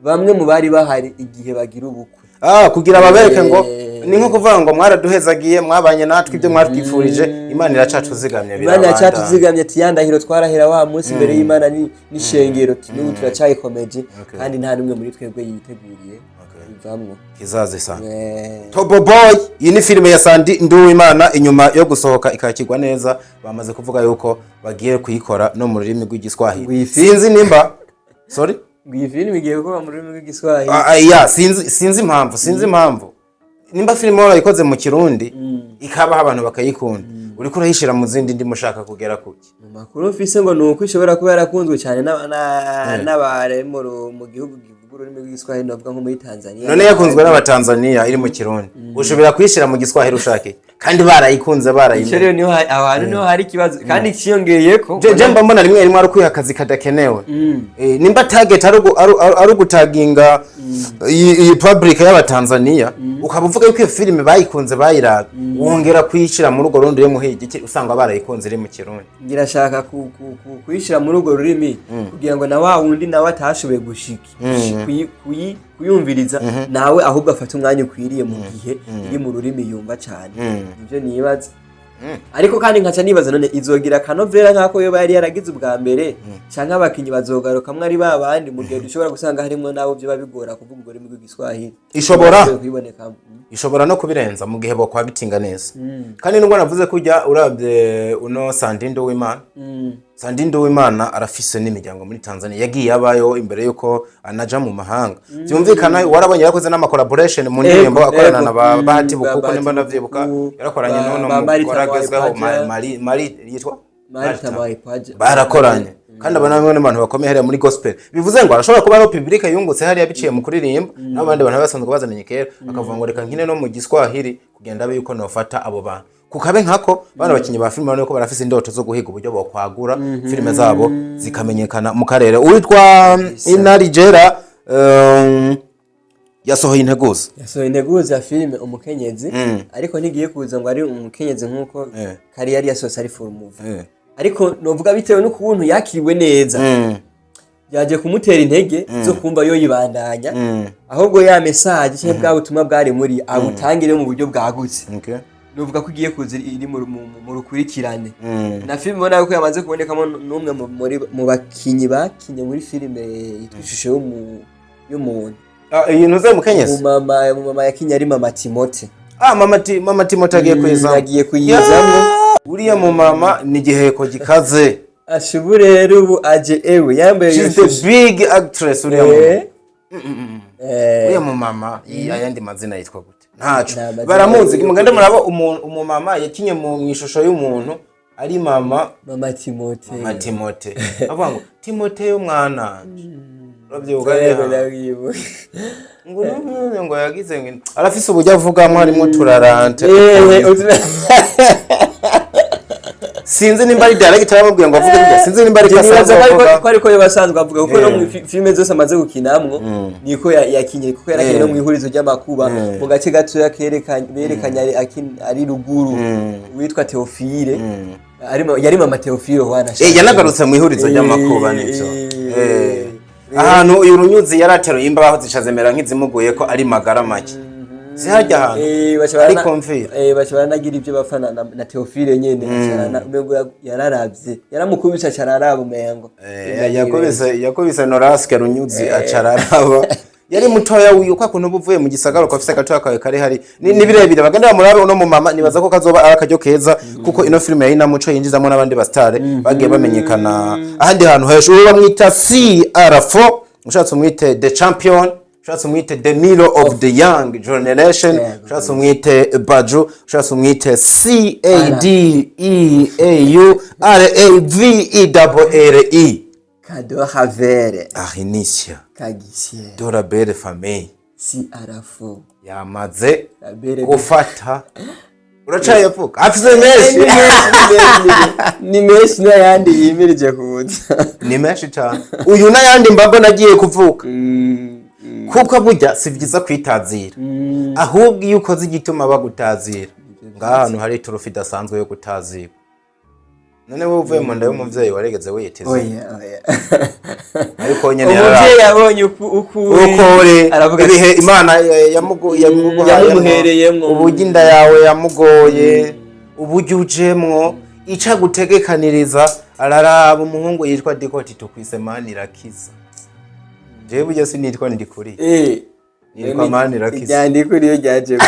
bamwe mu bari bahari igihe bagira ubukwe. Ah, kugira babereke ngo ni nko kuvuga ngo mwaraduhezagiye, mwabanye natwe, ibyo mwatwifurije Imana iracatuzigamye. Imana Birabandanya. yacyatuzigamye, ati ya ndahiro twarahera wa munsi imbere y'Imana n'ishengero, ati n'ubu turacayikomeje, kandi nta n'umwe muri twebwe yiteguriye bivamwo. Kizaza isa. Tobo Boy, iyi ni filime ya Sandi Nduwimana. Inyuma yo gusohoka ikakirwa neza, bamaze kuvuga yuko bagiye kuyikora no mu rurimi rw'Igiswahili. Wifi. Sinzi nimba, sorry. Ngo iyi filime igiye gukorwa mu rurimi rw'Igiswahili. Ah, ah, ya, sinzi impamvu nimba filime warayikoze mu Kirundi ikabaho, abantu bakayikunda, uriko urayishira mu zindi ndimi ushaka kugera kuki? Mu makuru mfise ngo ni uko ishobora kuba yarakunzwe cyane n'abari mu gihugu kivuga ururimi rw'Igiswahili, navuga nko muri Tanzania. None yakunzwe n'Abatanzaniya iri mu Kirundi, ushobora kuyishira mu Giswahili ushaka iki? Kandi barayikunze, Ico barayimenye. rero niho aho hantu niho hari ikibazo, kandi ikiyongeyeko Je mba mbona rimwe rimwe ari ukwiha akazi kadakenewe. Nimba target ari ugutaginga iyi public y'Abatanzania, ukaba uvuga yuko iyo filime bayikunze, bayiraba, wongera kuyishira muri urwo rundi yo iki usanga barayikunze iri mu Kirundi? Ngirashaka kuyishira muri urwo rurimi kugira ngo na wa wundi nawe atashoboye gushika kuyumviriza nawe, ahubwo afate umwanya ukwiriye mu gihe iri mu rurimi yumva cyane. Nivyo nibaza. Ariko kandi nkaca nibaza, none izogira akanovera nk'ako yoba yari yaragize ubwa mbere, canke abakinyi bazogarukamwo ari ba bandi, mu gihe dushobora gusanga harimwo n'abo vyoba bigora kuvuga urwo rurimi rw'Igiswahili? Ishobora. Kuyibonekamo. Ishobora no kubirenza mu gihe bokwabitinga neza. Kandi nubwo navuze ko ujya urabye uno Sandindo w'Imana, Sandindo w'Imana arafise n'imiryango muri Tanzania, yagiye abayo imbere yuko anaja mu mahanga. Byumvikana warabonye yarakoze n'ama collaboration mu ndirimbo, akorana na ba Bahati ba Bukuku, Bahati nimba ndavyibuka. Bukuku, Yarakoranye n'uno ba Marita mugore agezweho. Mwaipaja. Mari yitwa Marita Mwaipaja. Barakoranye, kandi aba namwe n'abantu bakomeye hariya muri gospel. Bivuze ngo arashobora kuba ari public yungutse hariya biciye mu kuririmba, n'abandi bantu basanzwe bazamenye kera, akavuga ngo reka nkine no mu Giswahili kugenda abe yuko nofata abo bantu kukabe nkako bana bakinyi ba filime, urabona ko barafise indoto zo guhiga uburyo bokwagura filime zabo zikamenyekana mu karere. Uwitwa Inarijera yasohoye integuza. Yasohoye integuza ya filime Umukenyezi, ariko ntigiye kuza ngo ari umukenyezi nk'uko kari yari yasohotse ari full movie. Ariko novuga bitewe n'ukuntu yakiriwe neza, byaje kumutera intege zo kumva yo yibandanya, ahubwo ya message cyangwa bwa butumwa bwari muri abutangire mu buryo bwagutse. Novuga ko igiye kuza iri mu rukurikirane. Na filime ubona ko yamaze kubonekamo n'umwe mu bakinyi bakinye muri filime yitwa Ishusho y'Umuntu. Ah, iyi ntuze Mukenyezi. Mu mama yakinye ari mama Timote. Ah, mama Timote agiye kuyizamo. Agiye kuyizamo. Uriya mu mama ni igiheko gikaze. Ashubu rero ubu aje ewe yambaye iyo She's the shusho. big actress uriya mu uriya mu mama, ayandi mazina yitwa gute? Ntaco. Nta mazina. Baramuzi, mugende muraba umumama yakinye mu ishusho y'umuntu ari mama. Mama Timote. Mama Timote, avuga ngo Timote mwana, urabyibuka? Yego. Rero Ndabyibuka. ngo ngo yagize ngo arafise uburyo avugamo harimo turarante. Sinzi nimba ari director yamubwiye ngo avuge gutya, sinzi nimba ari Nibaza kasanzwe ko ariko avuga. Ko ariko yo basanzwe avuga, kuko no mu filime zose amaze gukinamwo niko yakinye, kuko yarakinye no mu Ihurizo ry'Amakuba mu gace gatoya kerekanye berekanye ari ruguru, witwa Theophile, yari mama Theophile wana. Yanagarutse mu Ihurizo ry'Amakuba, nivyo. Ahantu uyu Runyuzi yarateruye imbaho zica zimera nk'izimuguye ko ari magara make, si harya hantu Baca ari komfira? Baca baranagira ibyo bafana na Theophile nyene, umengo yararavye, yaramukubise aca araraba umengo. Yakubise Noraske Runyuzi acararaba, yari mutoya wiyo kwa kuntu uba uvuye mu gisagara ukaba ufise agatoya kawe kari hari ni birebire. Bagenda bamurabe uno mu mama, nibaza ko kazoba ari akaryo keza, kuko ino filime ya Inamuco yinjizamo n'abandi basitare bagiye bamenyekana ahandi hantu henshi. Uwo bamwita CR4, ushatse umwite the champion, ushatse umwite the milo of the young generation, ushatse umwite Baju, ushatse umwite C A D E A U R A V E double L E. Kado Havere. Ahinisia. Kagisier. Dora belle famille. Si arafo. Yamaze La belle gufata, uracayavuga, afise menshi. Ni menshi n'ayandi yimirije kuza. Ni menshi cyane uyu n'ayandi mbambo nagiye kuvuka, kuko burya si byiza kwitazira, ahubwo iyo ukoze igituma bagutazira. Ngaha hantu hari iturufu idasanzwe yo gutazira. None wowe uvuye mu nda y'umuvyeyi waregeze wiyiteze? Oya, oya. Ariko nyene Umuvyeyi yabonye uku uri, uko uri, aravuga ati, ibihe Imana yamuguhayemwo, yamuhereyemwo. Uburyo inda yawe yamugoye, uburyo ujemwo, ico agutegekaniriza. Araraba umuhungu yitwa Dikoti, tukwise Manirakiza. Jewe burya sinitwa Ndikuriye. Nitwa Manirakiza. Iryandiko niyo ryaje.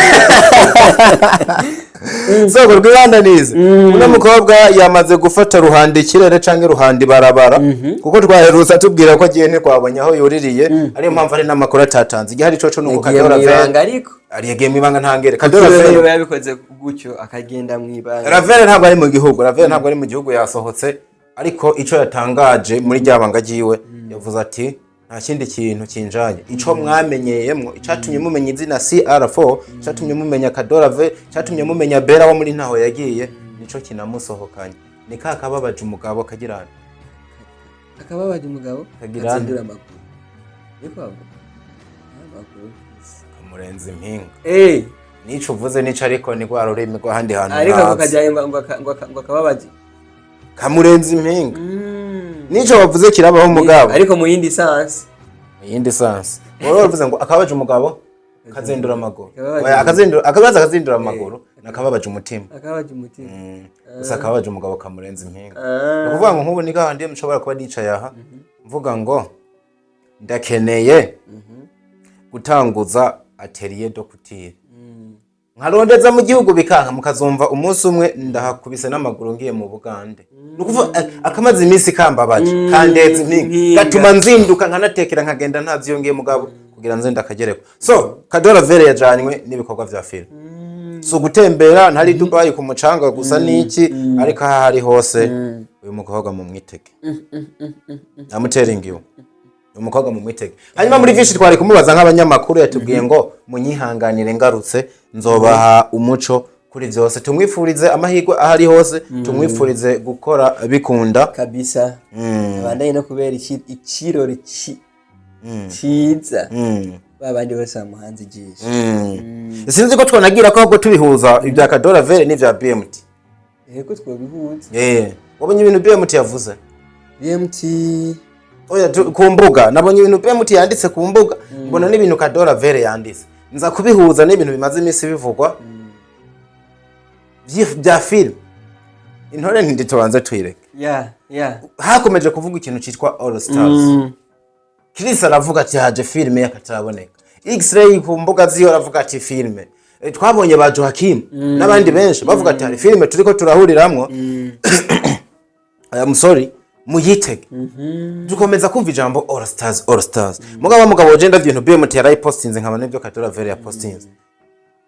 Soko rwibandanize, uno mukobwa yamaze gufata ruhande ikirere canke ruhande ibarabara, kuko twaherutse atubwira ko agiye, ntitwabonye aho yuririye. Ariyo mpamvu ari n'amakuru atatanze. Igihari coco nuko Yagiye Kadora mw'ibanga Vere ariko. Ari yagiye mw'ibanga ntangere. Kadora Kuko Vere yabikoze gutyo akagenda mw'ibanga. Ravere ntabwo ari mu gihugu, Ravere ntabwo ari mu gihugu, yasohotse. Ariko ico yatangaje muri rya banga ryiwe, yavuze ati: "Nta kindi kintu kinjanye, ico mwamenyeyemwo, icatumye mumenya izina CR4, icatumye mumenya Kadora V, icatumye mumenya Bera wo muri ntaho yagiye, nico kinamusohokanye." Ni ka kababaje umugabo kagirana. Akababaje umugabo. Kagira Katsindura amakuru, niko bavuga amakuru. Kamurenza impinga. Nico uvuze nico, ariko ni rwa rurimi rw'ahandi hantu Ariko ako ntazi. kajyanye ngo akababaje. Kamurenza impinga, nico wavuze kirabaho umugabo. Ariko mu yindi sens. Iyindi sens, wowe wavuze ngo akabaje umugabo kazindura amaguru. Akababaje. Oya, akazindura, akabaza akazindura amaguru nakababaje umutima. Akababaje umutima. Gusa akababaje umugabo kamurenza impinga. Ni ukuvuga ngo nk'ubu ni hahandi mushobora kuba nicaye aha mvuga ngo ndakeneye gutanguza atelier de couture, nkarondeza mu gihugu bikanka, mukazumva umunsi umwe ndahakubise n'amaguru ngiye mu Bugande. Ni ukuvuga akamaze iminsi kambabaje, kandetse impinga, Impinga. gatuma nzinduka nkanatekera nkagenda ntazi iyo ngiye, mugabo kugira nze ndakagereko. So Kadora Vere yajanywe n'ibikorwa vya film, si ugutembera, ntari Dubai ku mucanga gusa n'iki, ariko aho ari hose uyu mukobwa mu mwitege, amutera ingiwe uyu mukobwa mu mwitege. Hanyuma muri vyinshi twari kumubaza nk'abanyamakuru, yatubwiye ngo munyihanganire, ngarutse nzobaha umuco kuri vyose. Tumwifurize amahirwe aho ari hose, tumwifurize gukora bikunda. Kabisa, abandanye no kubera ikirori ciza babandi bose bamuhanze ijisho. Sinzi ko twonagira ko ahubwo tubihuza ibya Kadora Vere n'ivya BMT. Yego, twobihuza. Wabonye ibintu BMT yavuze? BMT? Oya, ku mbuga nabonye ibintu BMT yanditse ku mbuga, mbona n'ibintu Kadora Vere yanditse, nza kubihuza n'ibintu bimaze iminsi bivugwa bya film Intore Ntindi. Tubanze tuyireke. Ya. Hakomeje kuvuga ikintu cyitwa All Stars. Chris aravuga ati haje filime y'akataraboneka. X-Ray ku mbuga ziyo aravuga ati filime. Twabonye ba Joachim n'abandi benshi bavuga ati hari filime turiko turahuriramwo, I'm sorry, muyitege. Dukomeza kumva ijambo All Stars, All Stars. Mugabo je ndavye ibintu BMT yarayipostinze, nkabona n'ibyo Kadora Vere yapostinze,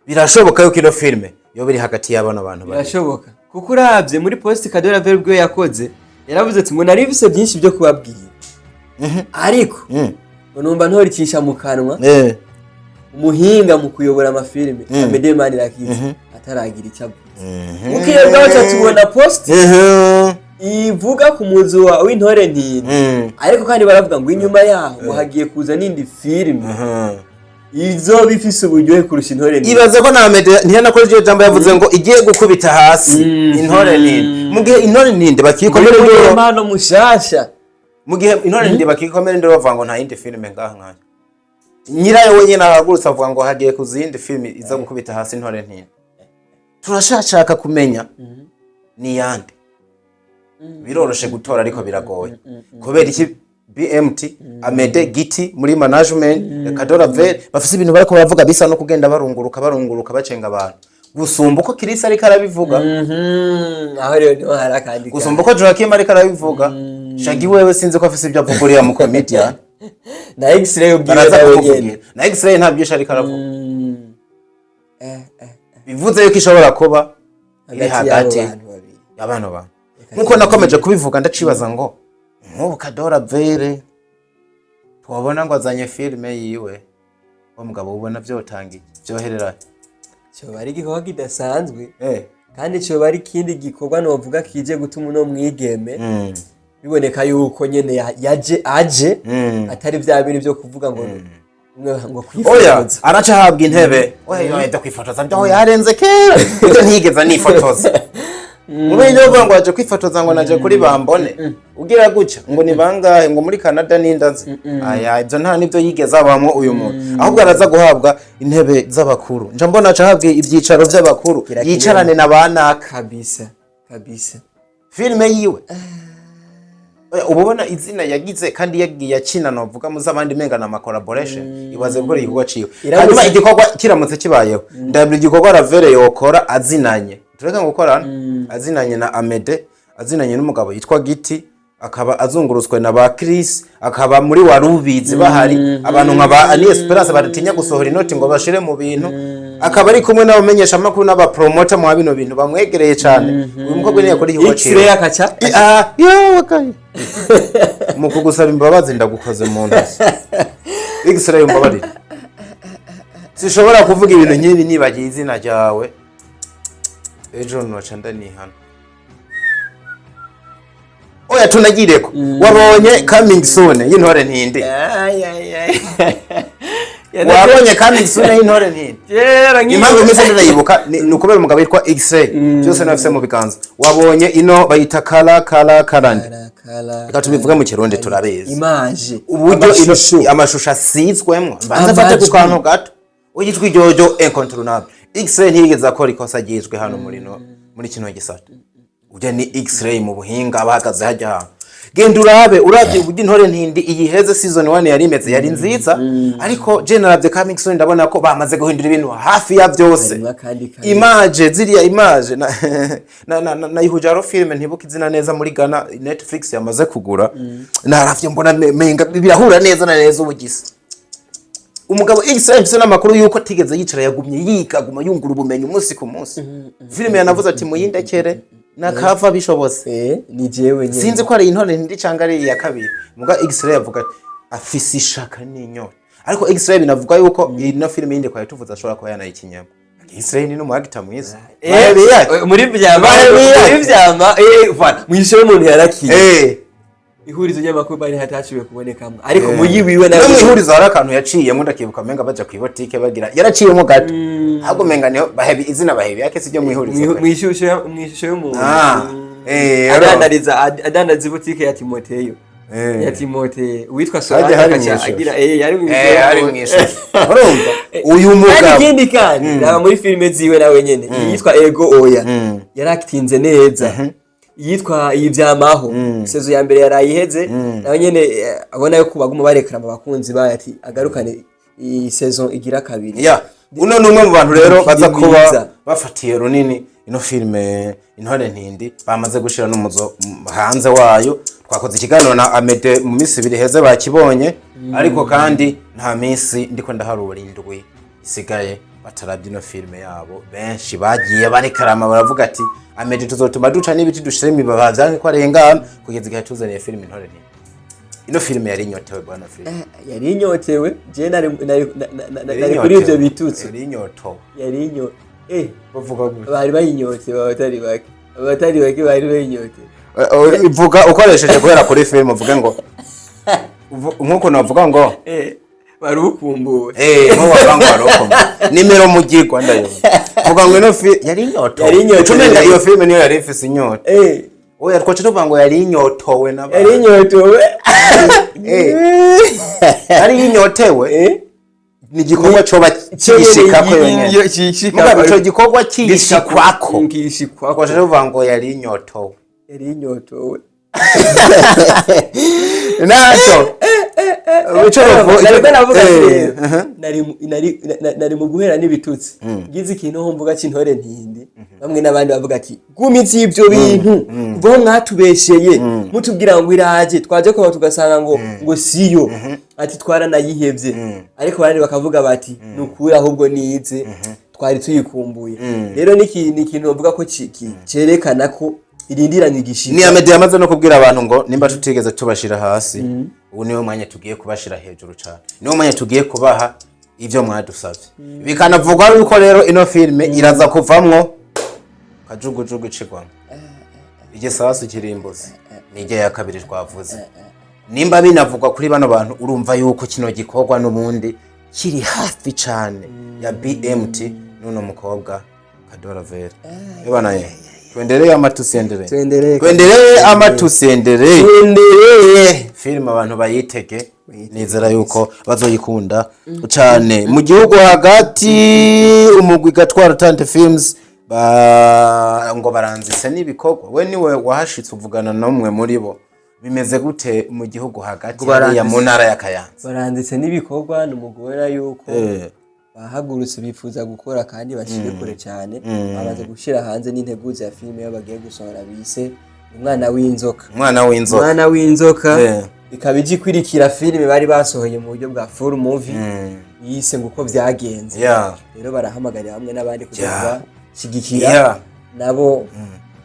birashoboka yuko ino filime yoba iri hagati y'abana bantu babiri. Birashoboka, kuko uravye muri post Kadora Vere ubwo yakoze, yaravuze ati ngo nari mfise byinshi byo kubabwira, ariko ngo numva ntoricisha mu kanwa umuhinga mu kuyobora amafilime Amede Manirakiza ataragira icyo avuze. Bukeye bwaho ca tubona post ivuga ku muzu wa w'Intore Ntindi, ariko kandi baravuga ngo inyuma yaho ngo hagiye kuza n'indi filime izoba ifise uburyohe kurusha Intore Ntindi. Ibaze ko na Amede ntiyanakoze iryo jambo, yavuze ngo igiye gukubita hasi Intore Ntindi, mu gihe Intore Ntindi bakikomera Muri induru. Impano mushasha. Mu gihe Intore Ntindi bakikomera induru, bavuga ngo nta yindi filime ngaha nkayo, nyirayo wenyine ahagurutse avuga ngo hagiye kuza iyindi filime iza gukubita hasi Intore Ntindi. Turashaka kumenya ni yande. Biroroshe gutora ariko biragoye. Kubera iki BMT, Amede Giti muri management, Kadora Ver bafise ibintu bariko baravuga bisa no kugenda barunguruka barunguruka bacenga abantu, gusumba uko Kirisi ariko arabivuga? Aho rero niho hari akandi. Gusumba uko Joachim ariko arabivuga? Shagi wewe sinzi ko afise ibyo avuga, uriya mu comedian. Na X-Ray ubwiwe Baraza nawe kukuvugira. nyene. Na X-Ray nta byinshi ariko aravuga. Bivuze yuko ishobora kuba iri hagati y'abo hagati bantu babiri. Y'abana bantu, nkuko nakomeje kubivuga, ndacibaza ngo nk'ubu Kadora Vere twabona ngo azanye filime yiwe, wa mugabo ubona vyotanga iki, vyoherera? Coba ari igikorwa kidasanzwe, kandi coba ari ikindi gikorwa novuga kije gutuma uno mwigeme biboneka yuko nyene yaje aje atari vya bintu vyo kuvuga ngo umwe ngo Oya. kwifotoza. Araca ahabwa intebe. Oya, oya, kwifotoza byo yarenze kera, ibyo ntiyigeze anifotoza. Umenye uvuga ngo waje kwifotoza, ngo naje kuri bambone ugira gutya, ngo ni bangahe, ngo muri Canada n'indazi aya, ibyo nta nibyo yigeze abamwo uyu muntu. Ahubwo araza guhabwa intebe z'abakuru, nja mbona aca ahabwa ibyicaro by'abakuru, Kira yicarane na banaka. Kabisa kabisa. Filime yiwe. Oya, uba ubona izina yagize kandi yagiye akina, novuga mu z'abandi menga na ama collaboration. Ibaze gukora igikorwa ciwe. Hanyuma igikorwa kiramutse kibayeho, ndabira igikorwa Ravere yokora azinanye, tureka gukorana, azinanye na Amede, azinanye n'umugabo yitwa Giti, akaba azungurutswe na ba Chris, akaba muri warubizi bahari abantu nka ba Ani Esperance badatinya gusohora inoti ngo bashire mu bintu, akaba ari kumwe n'abamenyesha makuru n'abapromoter mu bino bintu bamwegereye cyane. Uyu mukobwa niyo yakora igikorwa ciwe. X-ray akaca. Ah, yewe kayi. Mu kugusaba imbabazi, ndagukoze mu ntoki. X-ray, umbabarire, sishobora kuvuga ibintu nk'ibi nibagiye izina ryawe, ejo noca ndanihana. Oya, tunagireko. Wabonye coming soon y'Intore Ntindi? Ay, ay, ay. Wabonye coming soon y'Intore Ntindi? Kera nk'iyo. Impamvu imeze ndayibuka ni ukubera umugabo witwa X-ray byose nabifise mu biganza. Wabonye ino bayita kara kara karande? Kara. Reka tubivuge mu Kirundi, turabizi. Image. Uburyo amashusho. Amashusho asizwemwo, mbanza mfate ku Amajwi. kantu gato. Ijwi ryoryo incontournable. X-ray ntiyigeze akora ikosa ryizwe hano muri no muri kino gisata. Ujya ni X-ray mu buhinga, abahagaze hajya hantu. Genda urabe, uravye uburyo Intore Ntindi iyiheze season 1 yari imeze, yari nziza, ariko je naravye coming soon, ndabona ko bamaze guhindura ibintu hafi ya byose. Harimwo akandi kantu. Image, ziriya image na Ihujaro film, ntibuka izina neza, muri Ghana Netflix yamaze kugura. Naravye mbona menga birahura neza na neza. Ubugisa umugabo X mfise n'amakuru yuko atigeze yicara, yagumye yiga, aguma yungura ubumenyi umunsi ku munsi. Filime yanavuze ati: "Muyindekere nakava bishobotse." Ni jewe nyene. Sinzi ko ari Intore Ntindi canga ari iya kabiri, muga X-ray avuga ati afise ishaka n'inyota. Ariko X-ray binavuga yuko ino filime yindi twari tuvuze ashobora kuba yanayikinyemo. X-ray ni n'umu actor mwiza. Bahebiye. Muri vyama. Bahebiye. Muri vyama, voilà, mwishusho y'umuntu yarakiye. Ihurizo ry'amakuru bari hatashoboye kubonekamo, ariko muyi wiwe No nawe. mu ihurizo hari akantu yaciyemo, ndakibuka, menga baja kw'ibotike bagira, yaraciyemo gato, ahubwo menga niho bahebi izina bahebi yake siryo mu ihurizo. Mwishusho y'umuntu. Ah, Adandariza ibutike ya Timoteyo. Ya Timoteyo uwitwa Hajya Solange hari akaca mw'ishusho. agira yari mw'ishusho. Ari mw'ishusho. Urumva uyu Kandi mugabo ikindi kandi, raba muri filime ziwe nawe nyene, iyitwa Ego Oya yarakitinze neza, iyitwa iyi Vyamaho saison ya mbere yarayiheze nawe nyene, abona yuko baguma barekera mu bakunzi bayo ati agarukane iyi saison igira kabiri. Ya, uno ni umwe mu bantu rero baza kuba mwiza. bafatiye runini ino filime Intore Ntindi. Bamaze gushira n'umuzo hanze wayo. Twakoze ikiganiro na Amede mu minsi 2 heze, bakibonye. Ariko kandi nta minsi ndiko ndaharura, indwi isigaye batarabye ino filime yabo. Benshi bagiye barekarama, baravuga ati: "Amede tuzotuma duca n'ibiti dushiremo ibaba vyanke ko arengana kugeza igihe tuzaniye filime Intore Ntindi." Ino filime yari inyotewe, bwana filime. Yari inyotewe. Je nari kuri ivyo bitutsi. Yari inyotowe. Yari inyo Bavuga gutya. Bari bayinyotewe, abatari bake, abatari bake bari bayinyotewe. Vuga ukoresheje guhera kuri filime, uvuge ngo nk'uko navuga ngo Wari ukumbuwe. Nko wavuga ngo wari ukumbuwe nimero mugirwa, ndayumva. Vuga ngo ino filime yari inyotowe. Yari inyotewe. Ucumenga iyo filime niyo yari ifise inyota. Oya, twaca tuvuga ngo yari inyotowe n'abantu. Yari inyotewe. Yari inyotewe. Ni igikorwa coba kiyishikako yonyene. Mugabo ico gikorwa kiyishikwako, Kiyishikwako. twaca tuvuga ngo yari inyotowe. Yari inyotewe. Naco ico Nariko navuga ati rero, nari mu guhera n'ibitutsi ngize ikintu ho mvuga c'Intore Ntindi. Bamwe n'abandi bavuga ati: "Gumiza ivyo bintu, kuva aho mwatubesheye mutubwira ngo iraje, twaje kuba tugasanga ngo siyo, ati twaranayihevye." Ariko abandi bakavuga bati: "Nukuri ahubwo nize twari tuyikumbuye." Rero ni ikintu bavuga ko cerekana ko irindiranye igishika. Ni Amede yamaze no kubwira abantu ngo nimba tutigeze tubashira hasi, ubu niwo mwanya tugiye kubashira hejuru cyane, niwo mwanya tugiye kubaha ivyo mwadusavye. Bikanavugwa yuko rero ino filime iraza kuvamwo kajugujugu icigwamo igisasu kirimbuzi, nijye ya kabiri twavuze. Nimba binavugwa kuri bano bantu, urumva yuko kino gikorwa n'ubundi kiri hafi cane ya BMT n'uno mukobwa Kadora Vera. Ebana ye, tuendelee ama tusiendelee? Tuendelee. Tuendelee ama tusiendelee? Tuendelee. Filime abantu bayitege, nizera yuko bazoyikunda cane. Mu gihugu hagati, umugwi Gatwara Tante Films ngo baranzise n'ibikorwa. We niwe wahashitse, uvugana n'umwe muri bo. Bimeze gute mu gihugu hagati, Ngo baranditse- hariya mu ntara ya Kayanza? Baranditse n'ibikorwa, ni umugore yuko bahagurutse bifuza gukora kandi bashire kure cyane. Bamaze gushyira hanze n'integuza ya filime yo bagiye gusohora bise Umwana w'Inzoka. Umwana w'Inzoka. Umwana w'Inzoka ikaba ije ikurikira filime bari basohoye mu buryo bwa full movie yise ngo Uko Byagenze. Rero barahamagarira hamwe n'abandi kugira kubashyigikira, nabo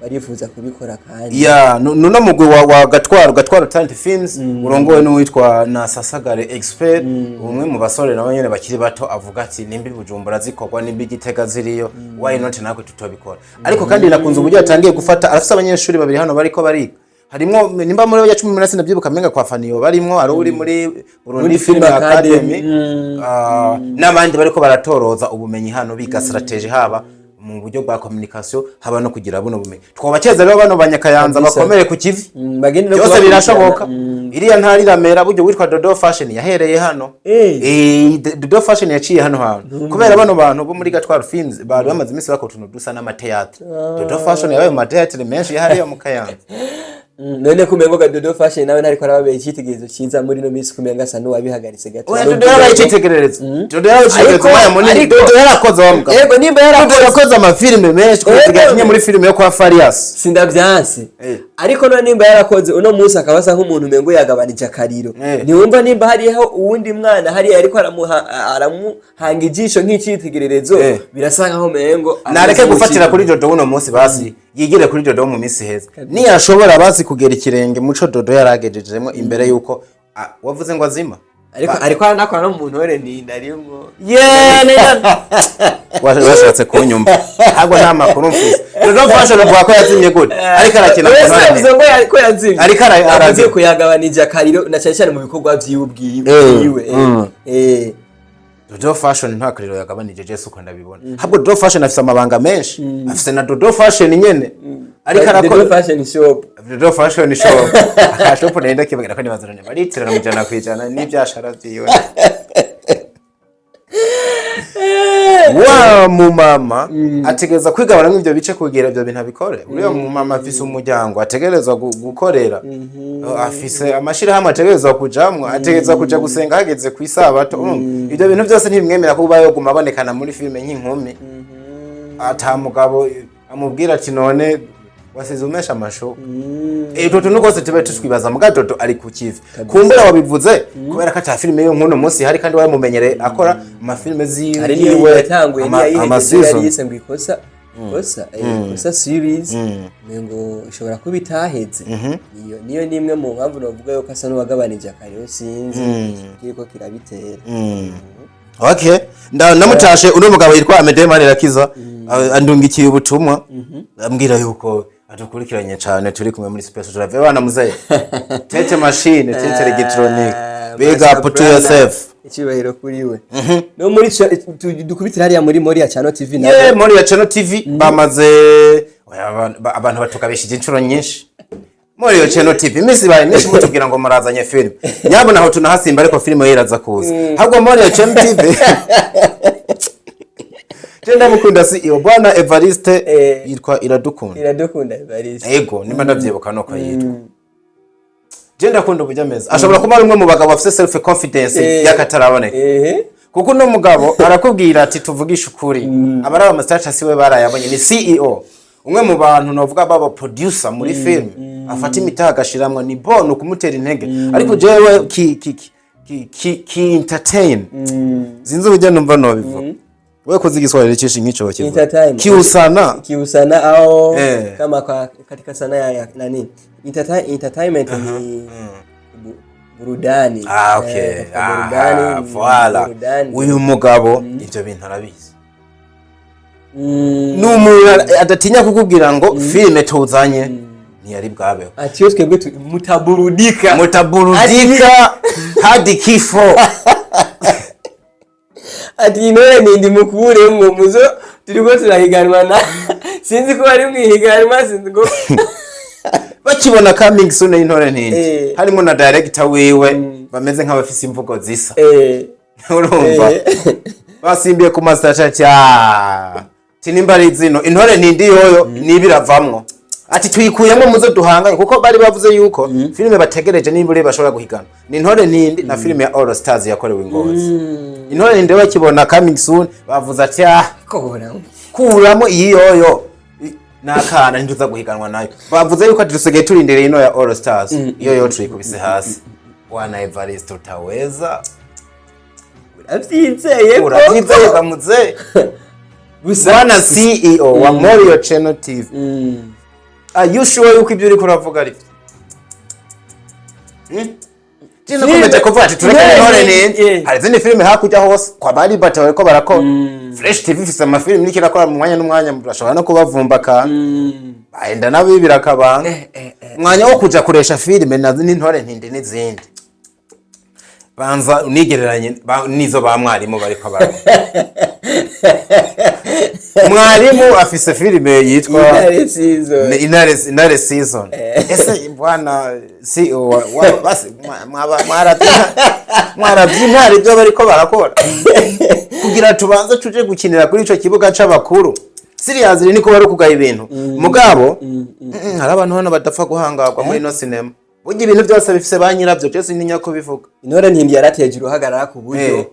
barifuza kubikora kandi. Ya, nuno mugwi wa Gatwaro Talent Films urongowe n'uwitwa na Sasagare Expert, umwe mu basore nabo nyene bakiri bato, avuga ati nimba i Bujumbura zikorwa, nimba i Gitega ziriyo, why not natwe tutobikora? Ariko kandi nakunze uburyo yatangiye gufata, arafise abanyeshuri babiri hano bariko bariga, harimwo nimba muri ya 18, sinavyibuka, menga kwa Faniyo barimwo, ari uri muri Burundi Burundi Film Film Academy, Academy. N'abandi bariko baratoroza ubumenyi hano, biga strategy, haba mu buryo bwa communication, haba no kugira buno bumenyi. Twobakeza rero bano banyakayanza, bakomere ku kivi. Bagende no Byose kubakurikirana. birashoboka. Iriya ntara iramera buryo. Witwa Dodo Fashion yahereye hano. Dodo Fashion yaciye hano hantu kubera bano bantu bo muri Gatwaro Films bari bamaze iminsi bakora utuntu dusa n'amateatre. Dodo Fashion yabaye mu mateatre menshi yahariya mu Kayanza. None kumengo ga Dodo Fashion nawe ntariko arababera icyitegererezo cyiza muri ino minsi, kumenga asa n'uwabihagaritse gato. Oya, Dodo yarabaye icyitegererezo. Dodo yarabaye icyitegererezo umwanya munini. Dodo yarakoze, wa mugabo. Yego, nimba Dodo yarakoze. yakoze amafilime menshi kugeza igihe yakinye muri filime yo kwa Farias. Sindavyanse. Ariko none nimba yarakoze, uno munsi akaba asa nk'umuntu umengo yagabanije akariro, ntiwumva nimba hariho uwundi mwana hariya ariko aramuhanga ijisho nk'icyitegererezo, birasa nkaho umengo Nareke ameze gufatira kuri nk'ucitse. Dodo uno munsi, basi yigire kuri Dodo mu minsi heza, niyashobora basi kugera ikirenge muco Dodo yaragejejemo imbere yuko wavuze ngo azima. Ariko aranakora no mu ntore ntinda arimwo. Washatse kunyumva, ntabwo nta makuru mfise. Dodo Fashion avuga ko yazimye gute? Ariko arakina mu Wese ntore. yavuze ngo ko yazimye. Ariko Yavuze arazimye. ko yagabanije akariro na cyane cyane mu bikorwa vyiwe ubwiwe. Vyiwe, Dodo Fashion nta kariro yagabanije, Jesu uko ndabibona. Ahubwo Dodo Fashion afise amabanga menshi, afise na Dodo Fashion nyene ariko Dodo arakora. Fashion Shop. Dodo Fashion Shop, akashop nenda kibagira ko nibazaranye baritirana mu 100% n'ibyashara vyiwe. Wa mumama ategereza kwigabanamwo ivyo bice kugira ivyo bintu abikore. Uriya mumama afise umuryango ategerezwa gukorera, afise amashirahamwe ategerezwa kujamwo, ategerezwa kuja gusenga hageze kw'isabato. Urumva ivyo bintu byose ntibimwemera kuba yoguma abonekana muri filime nk'inkumi, ata mugabo amubwira ati none wasize umesha amashuka. Utwo tuntu rwose tube tutwibaza. Muga Dodo ari ku kivi. Kumbura wabivuze kubera ko ata filime yo nk'uno munsi hari, kandi wamumenyereye akora amafilime Hari niyo ziwe yatanguye niyayihejeje, ama season. yari yise ngo Ikosa, Ikosa series, ngo ishobora kuba itaheze. Niyo nimwe mu mpamvu novuga yuko asa n'uwagabanije akariro, sinzi kiriko kirabitera. Okay, ndamutashe uno mugabo yitwa Amede Manirakiza, andungikiye ubutumwa ambwira yuko adukurikiranye cyane, turi kumwe muri Special Drive. Bana muzehe tete machine tete electronic, big up to yourself. Icyubahiro kuri we. No muri dukubitira hariya muri Moriya Channel TV nawe. Yeah, muri ya Channel TV bamaze, oya, abantu batukabishije inshuro nyinshi muri iyo Channel TV. Iminsi ibaye myinshi mutubwira ngo murazanye filime, nyabona aho tunahasimba, ariko filime yo iraza kuza. Ahubwo muri iyo Channel TV je ndamukunda, si iyo bwana Evariste yitwa Iradukunda. Iradukunda Evariste. Ego, nimba ndavyibuka nuko yitwa. Je ndakunda uburyo ameze, ashobora kuba ari umwe mu bagabo bafise self confidence y'akataraboneka, kuko uno mugabo arakubwira ati tuvugishe ukuri, abaraba ama status we barayabonye, ni CEO, umwe mu bantu novuga baba producer muri film, afata imitaha agashiramwo, ni bon kumutera intege. Ariko jewe ki entertain, sinzi uburyo numva nobivuga, we kuzi Igiswahili cyinshi nk'ico kivuga. Entertain. Kiusana. Kiusana au kama kwa katika sanaa ya nani, entertainment ni burudani. Ah, okay. Katika burudani ni Voilà. burudani. Uyu mugabo ivyo bintu arabizi. Ni umuntu adatinya kukubwira ngo filime tuzanye ntiyari bwabeho. Ati yo twebwe mutaburudika. Mutaburudika hadi kifo. Ati intore nindi mukuremwo muzo turiko turahiganwa na sinzi ko bari mwihiganwa, sinzi ko Bakibona coming soon y'Intore Ntindi, harimo na director wiwe, bameze nk'abafise imvugo zisa, urumva basimbiye ku masasha ati "Ah, ti nimba ari zino Intore Ntindi yoyo niba iravamwo." Ati tuyikuyemo muzo duhanganye, kuko bari bavuze yuko filime bategereje nimba uri bashobora guhigana ni Intore Nindi na filime ya All Stars yakorewe i Ngozi. Intore Nindi bakibona coming soon, bavuze ati: "Ah, Kobora. kuramo iyi yoyo n'akana, ntituza guhiganwa nayo." Bavuze yuko ati dusigaye turindiriye ino ya All Stars, iyo yo tuyikubise hasi. Bwana Evariste, utaweza? Uravyizeye ko? Uravyizeye kamuze? Gusa Bwana CEO wa Morio Channel TV, are you sure yuko ibyo uriko uravuga ari byo? Je nakomeje kuvuga ati tureke Intore Nindi, hari izindi filime hakurya hose kwa bari bata bariko barakora. Fresh TV ifise amafilimi iriko irakora mu mwanya n'umwanya, bashobora no kubavumba akantu bahenda nabibira akabanga. Umwanya wo kuja kuresha filime na n'Intore Ntindi n'izindi, banza unigereranye n'izo ba mwarimu bariko barakora. Mwarimu afise filime yitwa Intare Season. Intare Season. Ese bwana si basi mwaravye intare ibyo bariko barakora kugira tubanze tuje gukinira kuri ico kibuga c'abakuru? Seriously, niko bari kugaya ibintu mugabo. Hari abantu hano badapfa guhangagwa muri ino sinema. Burya ibintu byose bifise ba nyirabyo, byose ntinya kubivuga. Intore Ntindi yarateje uruhagarara ku buryo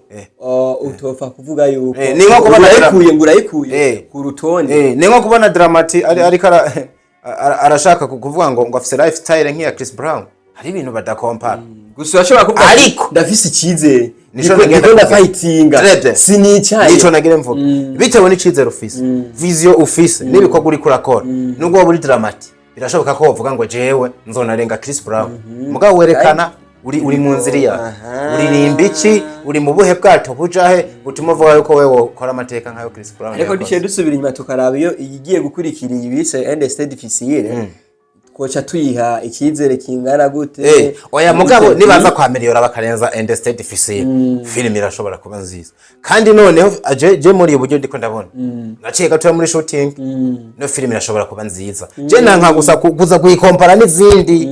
utopfa kuvuga yuko Ni nko kubona urayikuye ngo urayikuye ku rutonde. Ni nko kubona Dramati ariko arashaka kuvuga ngo afise lifestyle nk'iya Chris Brown. Hari ibintu badakompara. Gusa urashobora kuvuga ati, Ariko- ndafise icyizere, Nico ndiko nagenda ndiko kuvuga. ndafayitinga, Très sinicaye. Nico nagire mvuga, bitewe n'icizere ufise, vision ufise n'ibikorwa uriko urakora, nubwo waba uri Dramati, birashoboka ko wovuga ngo jewe nzonarenga Chris Brown. Mugabo werekana uri mu nzira iya uririmba iki, uri mu buhe bwato bujahe butuma uvuga yuko wewe wokora amateka nk'ayo Chris Brown Ariko yakoze. duciye dusubira inyuma tukaraba iyo igiye gukurikira iyi bise Un Destin Difficile, twoca tuyiha icyizere kingana gute? Oya, mugabo nibaza kwa miliyoni bakarenza Un Destin Difficile, film irashobora kuba nziza. Kandi noneho je muri ubu buryo ndiko ndabona, naciye gatoya muri shooting, no film irashobora kuba nziza. Je nanka gusa kuza kuyikompara n'izindi.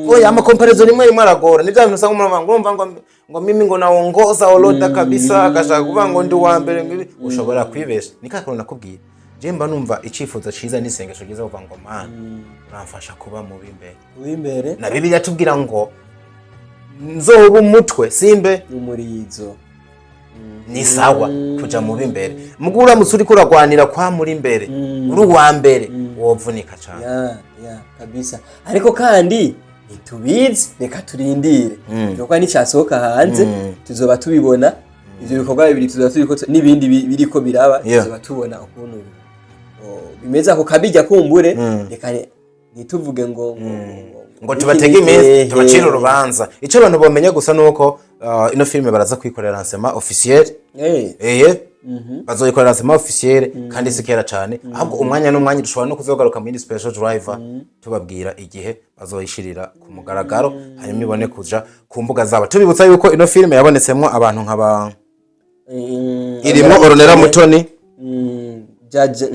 Oya, ama comparaison rimwe rimwe aragora. Ni bya bintu usanga umuntu avuga ngo urumva ngo mimi ngo naongoza orodha kabisa, agashaka kuvuga ngo ndi uwa mbere, ngo ibi. Ushobora kwibesha. Ni ka kantu nakubwiye, je mba numva icifuzo ciza n'isengesho ryiza kuvuga ngo: "Mana, uramfasha kuba mubi imbere." Uw'imbere. Na Bibiliya tubwira ngo nzoba umutwe simbe n'umurizo. Ni sawa kuja mubi imbere, mugo uramutse uriko uragwanira kwa muri imbere, uri uwa mbere, wovunika cane. Ya kabisa. Ariko kandi ntitubizi, reka turindire ibikorwa nicyasohoka hanze, tuzoba tubibona. Ivyo bikorwa bibiri tuzoba turiko n'ibindi biriko biraba, tuzoba tubona ukuntu bimeze. Ako kabijya kumbure, reka ntituvuge ngo Ngo tubatege iminsi, tubacire urubanza. Ico abantu bomenya gusa nuko ino filime baraza kwikorera lancement officiel. Eye, bazoyikorera lancement officiel, kandi si kera cane. Ahubwo umwanya n'umwanya dushobora no kuzogaruka muri Special Driver tubabwira igihe bazoyishirira ku mugaragaro, hanyuma ibone kuja ku mbuga zabo. Tubibutsa yuko ino filime yabonetsemwo abantu nk'aba irimwo Ornella Mutoni, Jaje,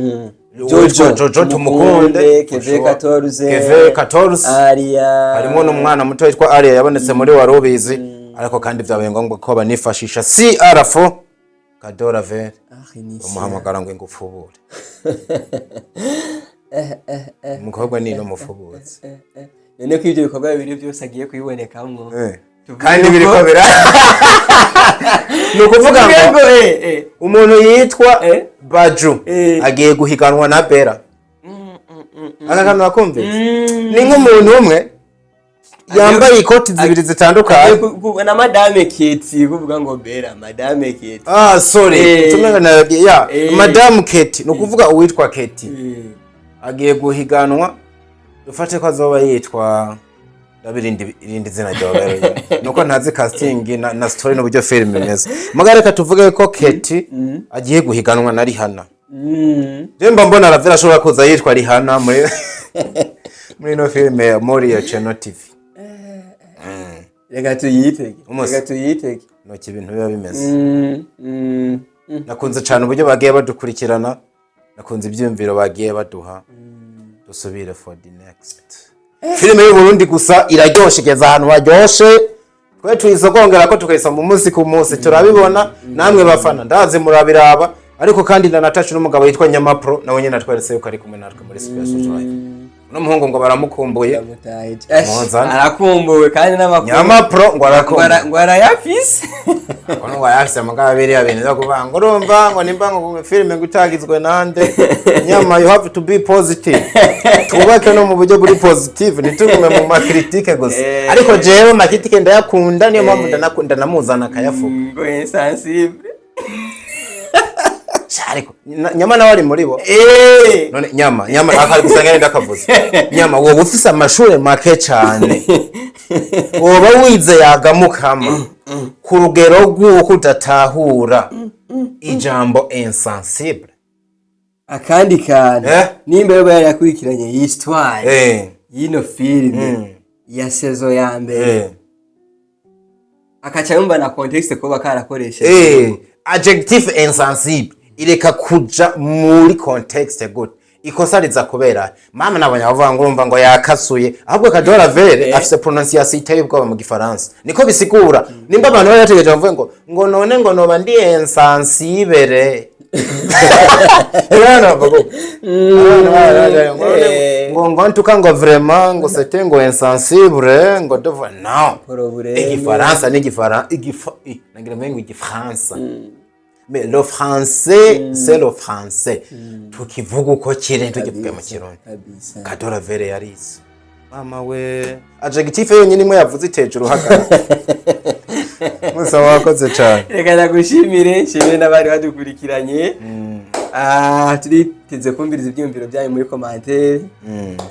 Jojo, Jojo Tumukunde, Keve 14, Keve 14, Aria, harimo n'umwana muto witwa Aria yabonetse muri Warubizi. Ariko kandi vyabaye ngombwa ko banifashisha CR4 Kadora Ver, umuhamagara ngo ingufubure umukobwa ni no mufubutse. None ko ivyo bikorwa bibiri byose agiye kubibonekamwo, tuvuge Kandi biriko bira, ni ukuvuga tuvuge ngo ngo umuntu yitwa Baju agiye guhiganwa na Bera. Aka kantu nakumvise ni nk'umuntu umwe yambaye ikoti zibiri zitandukanye. Agiye na Madame Keti, kuvuga ngo Bera Madame Keti. Ah, sorry. Tumenga na ya Madame Keti. Ni ukuvuga uwitwa Keti agiye guhiganwa, dufate ko azoba yitwa ndabirindi irindi zina ryobereye, nuko ntazi casting na story n'uburyo film imeze. Muga reka tuvuge ko Keti agiye guhiganwa na Rihanna. Je mba mbona Ravera ashobora kuza yitwa Rihanna muri ino filime ya Moria Channel TV. Reka tuyitege. Umunsi. Reka tuyitege. Nuko ibintu biba bimeze. Nakunze cyane uburyo bagiye badukurikirana, nakunze ibyiyumviro bagiye baduha. Dusubire for the next filime y'Uburundi. Gusa iraryoshe, igeze ahantu haryoshe. Twe tuyisogongera ko tukayisoma umunsi ku munsi, turabibona. Namwe bafana ndazi murabiraba. Ariko kandi na Natasha n'umugabo yitwa Nyamapro nawe nyine atweretse yuko ari kumwe natwe muri Special Drive. Uno muhungu ngo baramukumbuye. Ndamutahije. Muzane. Arakumbuwe kandi n'amakuru Nyama pro ngo arakumbuye. Ngo arayafise. Ngo ngo yafise mugabo biriya bintu byo kuvuga ngo urumva ngo nimba ngo filime ngo itagizwe nande. Nyama, you have to be positive, twubake no mu buryo buri positive, ntitugume mu ma critique gusa. Ariko jewe ma critique ndayakunda, niyo mpamvu ndanakunda namuzana akayavuga. Ngo insensible. Sha, ariko nyama nawe ari muri bo. None nyama akari gusa ngene ndakavuze. Nyama, wowe ufise amashure make cane, woba wize yagamukama ku rugero rw'uko udatahura ijambo insensible? Akandi kantu, nimba yoba yarakurikiranye histoire y'ino filime ya saison ya mbere, akaca yumva na contexte kuba karakoresheje Adjectif insensible ireka kuja muri contexte gute? Ikosa riza kubera mama nabonye abavuga ngo urumva ngo yakasuye, ahubwo Kajora Vere afise prononciation iteye ubwoba mu gifaransa, niko bisigura. Nimba abantu bari bategereje bavuge ngo none ngo noba ndi insensible. Rero bavuga abantu ngo ngo ntuka ngo vraiment ngo c'était ngo insensible ngo devoir non. Problème. Igifaransa n'igifaransa, igifa nagira ngo igifaransa, mais le français c'est le français, tukivuga uko kiri, tukivuge mu Kirundi. Kabisa. Kadora Vere yarize, mama we, adjectif yonyine imwe yavuze iteje uruhagarara. Musa, wakoze cyane. Reka ndagushimire, nshimire n'abari badukurikiranye. Turiteze kumviriza ibyiyumviro byanyu muri commentaire,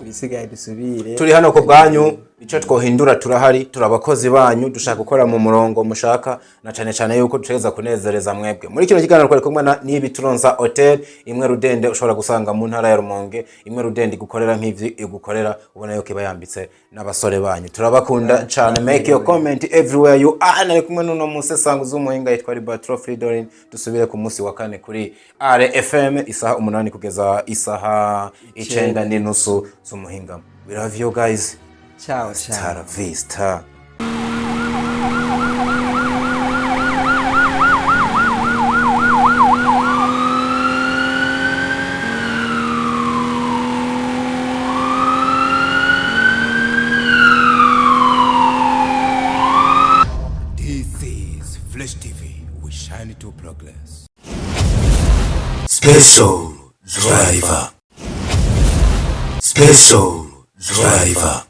ibisigaye dusubire. Turi hano ku bwanyu, icyo twohindura turahari, turi abakozi banyu, dushaka gukora mu murongo mushaka, na cyane cyane yuko dutegereza kunezereza mwebwe. Muri kino kiganiro twari kumwe na Nibituronsa Hotel, imwe rudende ushobora gusanga mu ntara ya Rumonge, imwe rudende igukorera nk'ivyo igukorera, ubona yuko iba yambitse n'abasore banyu. Turabakunda cyane. Make your comment everywhere you are. Nari kumwe n'uno musesanguzi w'umuhinga yitwa Ribatro Fridorin. Dusubire ku munsi wa kane kuri RFM isaha 8 kugeza isaha 9:30 z'umuhingamo. We love you guys. Ciao ciao. Hasta la vista. This is Flash TV. We shine to progress. Special Driver. Special Driver.